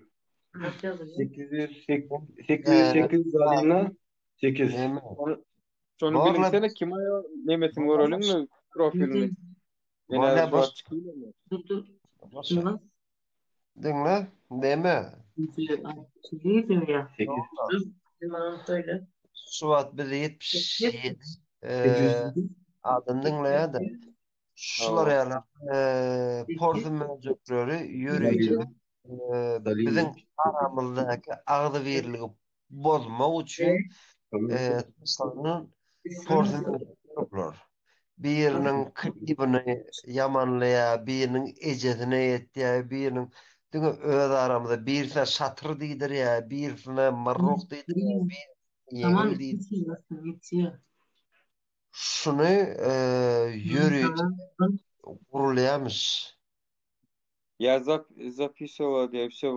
808 808 Zalina 8. Neme? Şony şony Borla biliňsene kim aýa nemesini göreliňmi profilini. Men Bolýa häzir şu boş. wagt çykyp Dur dur. Boş. Şuna Diňle, neme? Ya. 8 Dur. Bana söyle. Şu wagt bizi 77 eee adam diňleýär-de. Şular Hawa. ýaly eee porsy möjekleri ýörite Zalina. eee Zalina. biziň aramyzdaky agzybirligi bozmak üçin eee taşlanan porsy möjekler bular. Biriniň klibini ýamanlaýar, biriniň ejesine ýetýär, biriniň diňe öz aramyzda birisine şatyr diýdirýär, birisine myrryh diýdirýär, birisine Tamam ýeňil diýdirýär. yetiyor. Yetiyor. Şuny eee ýörite Tamam. gurulýarmyş. Я зап записывала я все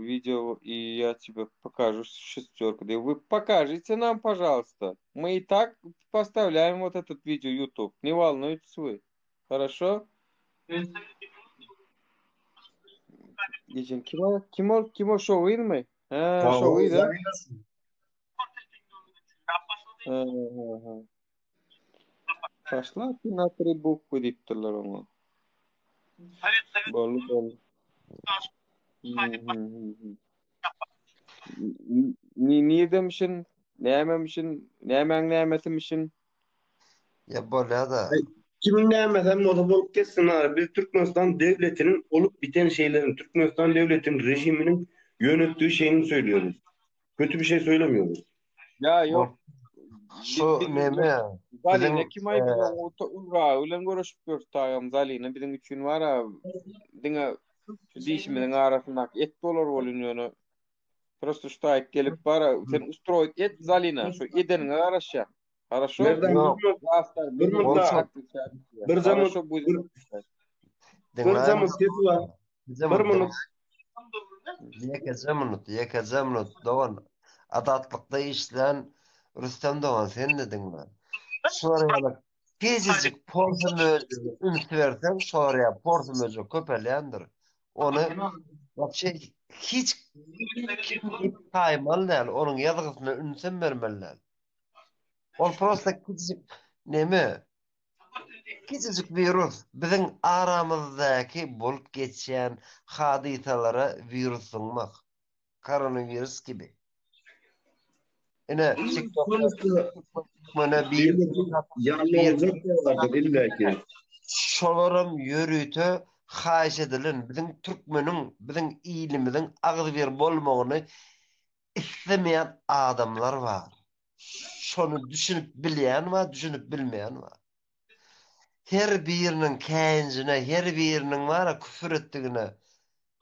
видео, и я тебе покажу шестерку. Да вы покажите нам, пожалуйста. Мы и так поставляем вот этот видео YouTube. Не волнуйтесь вы. Хорошо? Geçen kim o? Kim o? Kim o şowymy? Ha, Hawa, şowy da. Zalina. Ha, ha, ha. Taşla ki na tri bukwy diýipdirler oňa. Boldy, boldy. Hmm, hmm, hmm, hmm. Ni niredemişin? Nämemişin? Nämäň nämesimişin? Ýa bolýa-da. Ay, Kimin nämesem bolsa bolup geçsin abi. Biz Türkmenistan devletinin olup biten şeylerin, Türkmenistan devletinin rejiminin yönettiği şeyini söylüyoruz. Kötü bir şey söylemiyoruz. Ýa Bol. ýok. Bi Şu biz neme Zalina biziň kim aý biz eee oň ulra bilen görüşüp ýörüs tagam Zalina biziň üçin bar a diňe şu dişimiziň arasyndaky et bolar bolun ýöne prosto şu taýyk gelip bar a sen ustroýt et Zalina şu edeniňe garaşýar. Хорошо? Merdan ýok. bir minut, Zastar bir biz minut Bolsa daha. Bir zamut, Хорошо bir, будем. bir diňläň. zamut sesi var. Bize Bir minut minut. Ýekeje minut, ýekeje minut dogan. Azatlykda işlän Rüstem dogan sen-de diňle. Şular ýaly kiçijik porsy möjege üns berseň, şolar ýaly porsy möjek köpelýändir. Ony wapşe hiç kim diýip saýmaly däl, onuň ýazgysyna ünsem bermeli däl. Ol prosta kiçijik neme, kiçijik wirus. Biziň aramyzdaky bolup geçýän hadysalara wirus zyňmak. Koronawirus gibi. Ine TikTokda Sonuçta türkmene bir devletin yanlı bir olacak da vardır illaki. şolaram ýörite haýyş edilen biziň türkmeniň, biziň ilimiziň agzybir bolmagyny islemeýän adamlar bar. Şony düşünip bilýän bar, düşünip bilmeýän bar. Her biriniň käýinjine, her biriniň bar-a küfür etdigine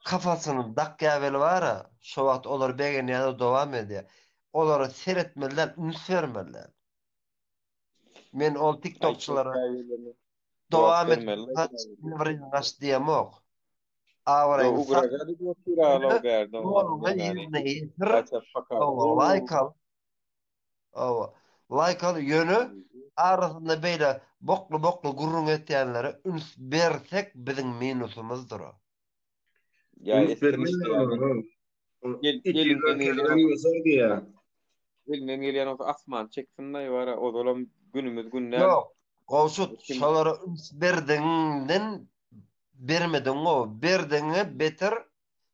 kafasyny dakýar weli bar-a, şo wagt olar begenýär-de dowam edýär. Olara seretmeli däl, üns bermeli däl. Men ol Aý tiktokçylara käýinjine jogap dowam et, bermeli. gaç, bir gaç diýemok. Yo Abraýyňy sak, ugraja diýip otyr ýöne bärde oňa ýoluňy nemäni. ýerine ýetir, Gaça paka. oňa laýk al. Hawa. Laýk al, ýöne arasynda beýle bokly-bokly gürrüň etýänlere üns bersek biziň minusymyzdyr o. Ýa Üns etsin bermez işte olar. ýa. ha. Gel İki elinden ýyl gelýän geçer diýä. elinden gelýän bolsa asman çeksin daýy bara ozalam günümiz gün däl. Ýok, Gowşut, Kim şolara üns berdigiňden bermedigiň gowy. Berdigiňe beter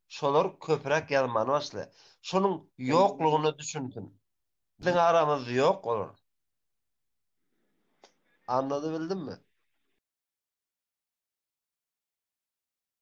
şolar köpräk ýazmany başlaýar. Şonuň ýoklugyna düşünsin. Biziň aramyzda ýok olar. Anladybildimmi?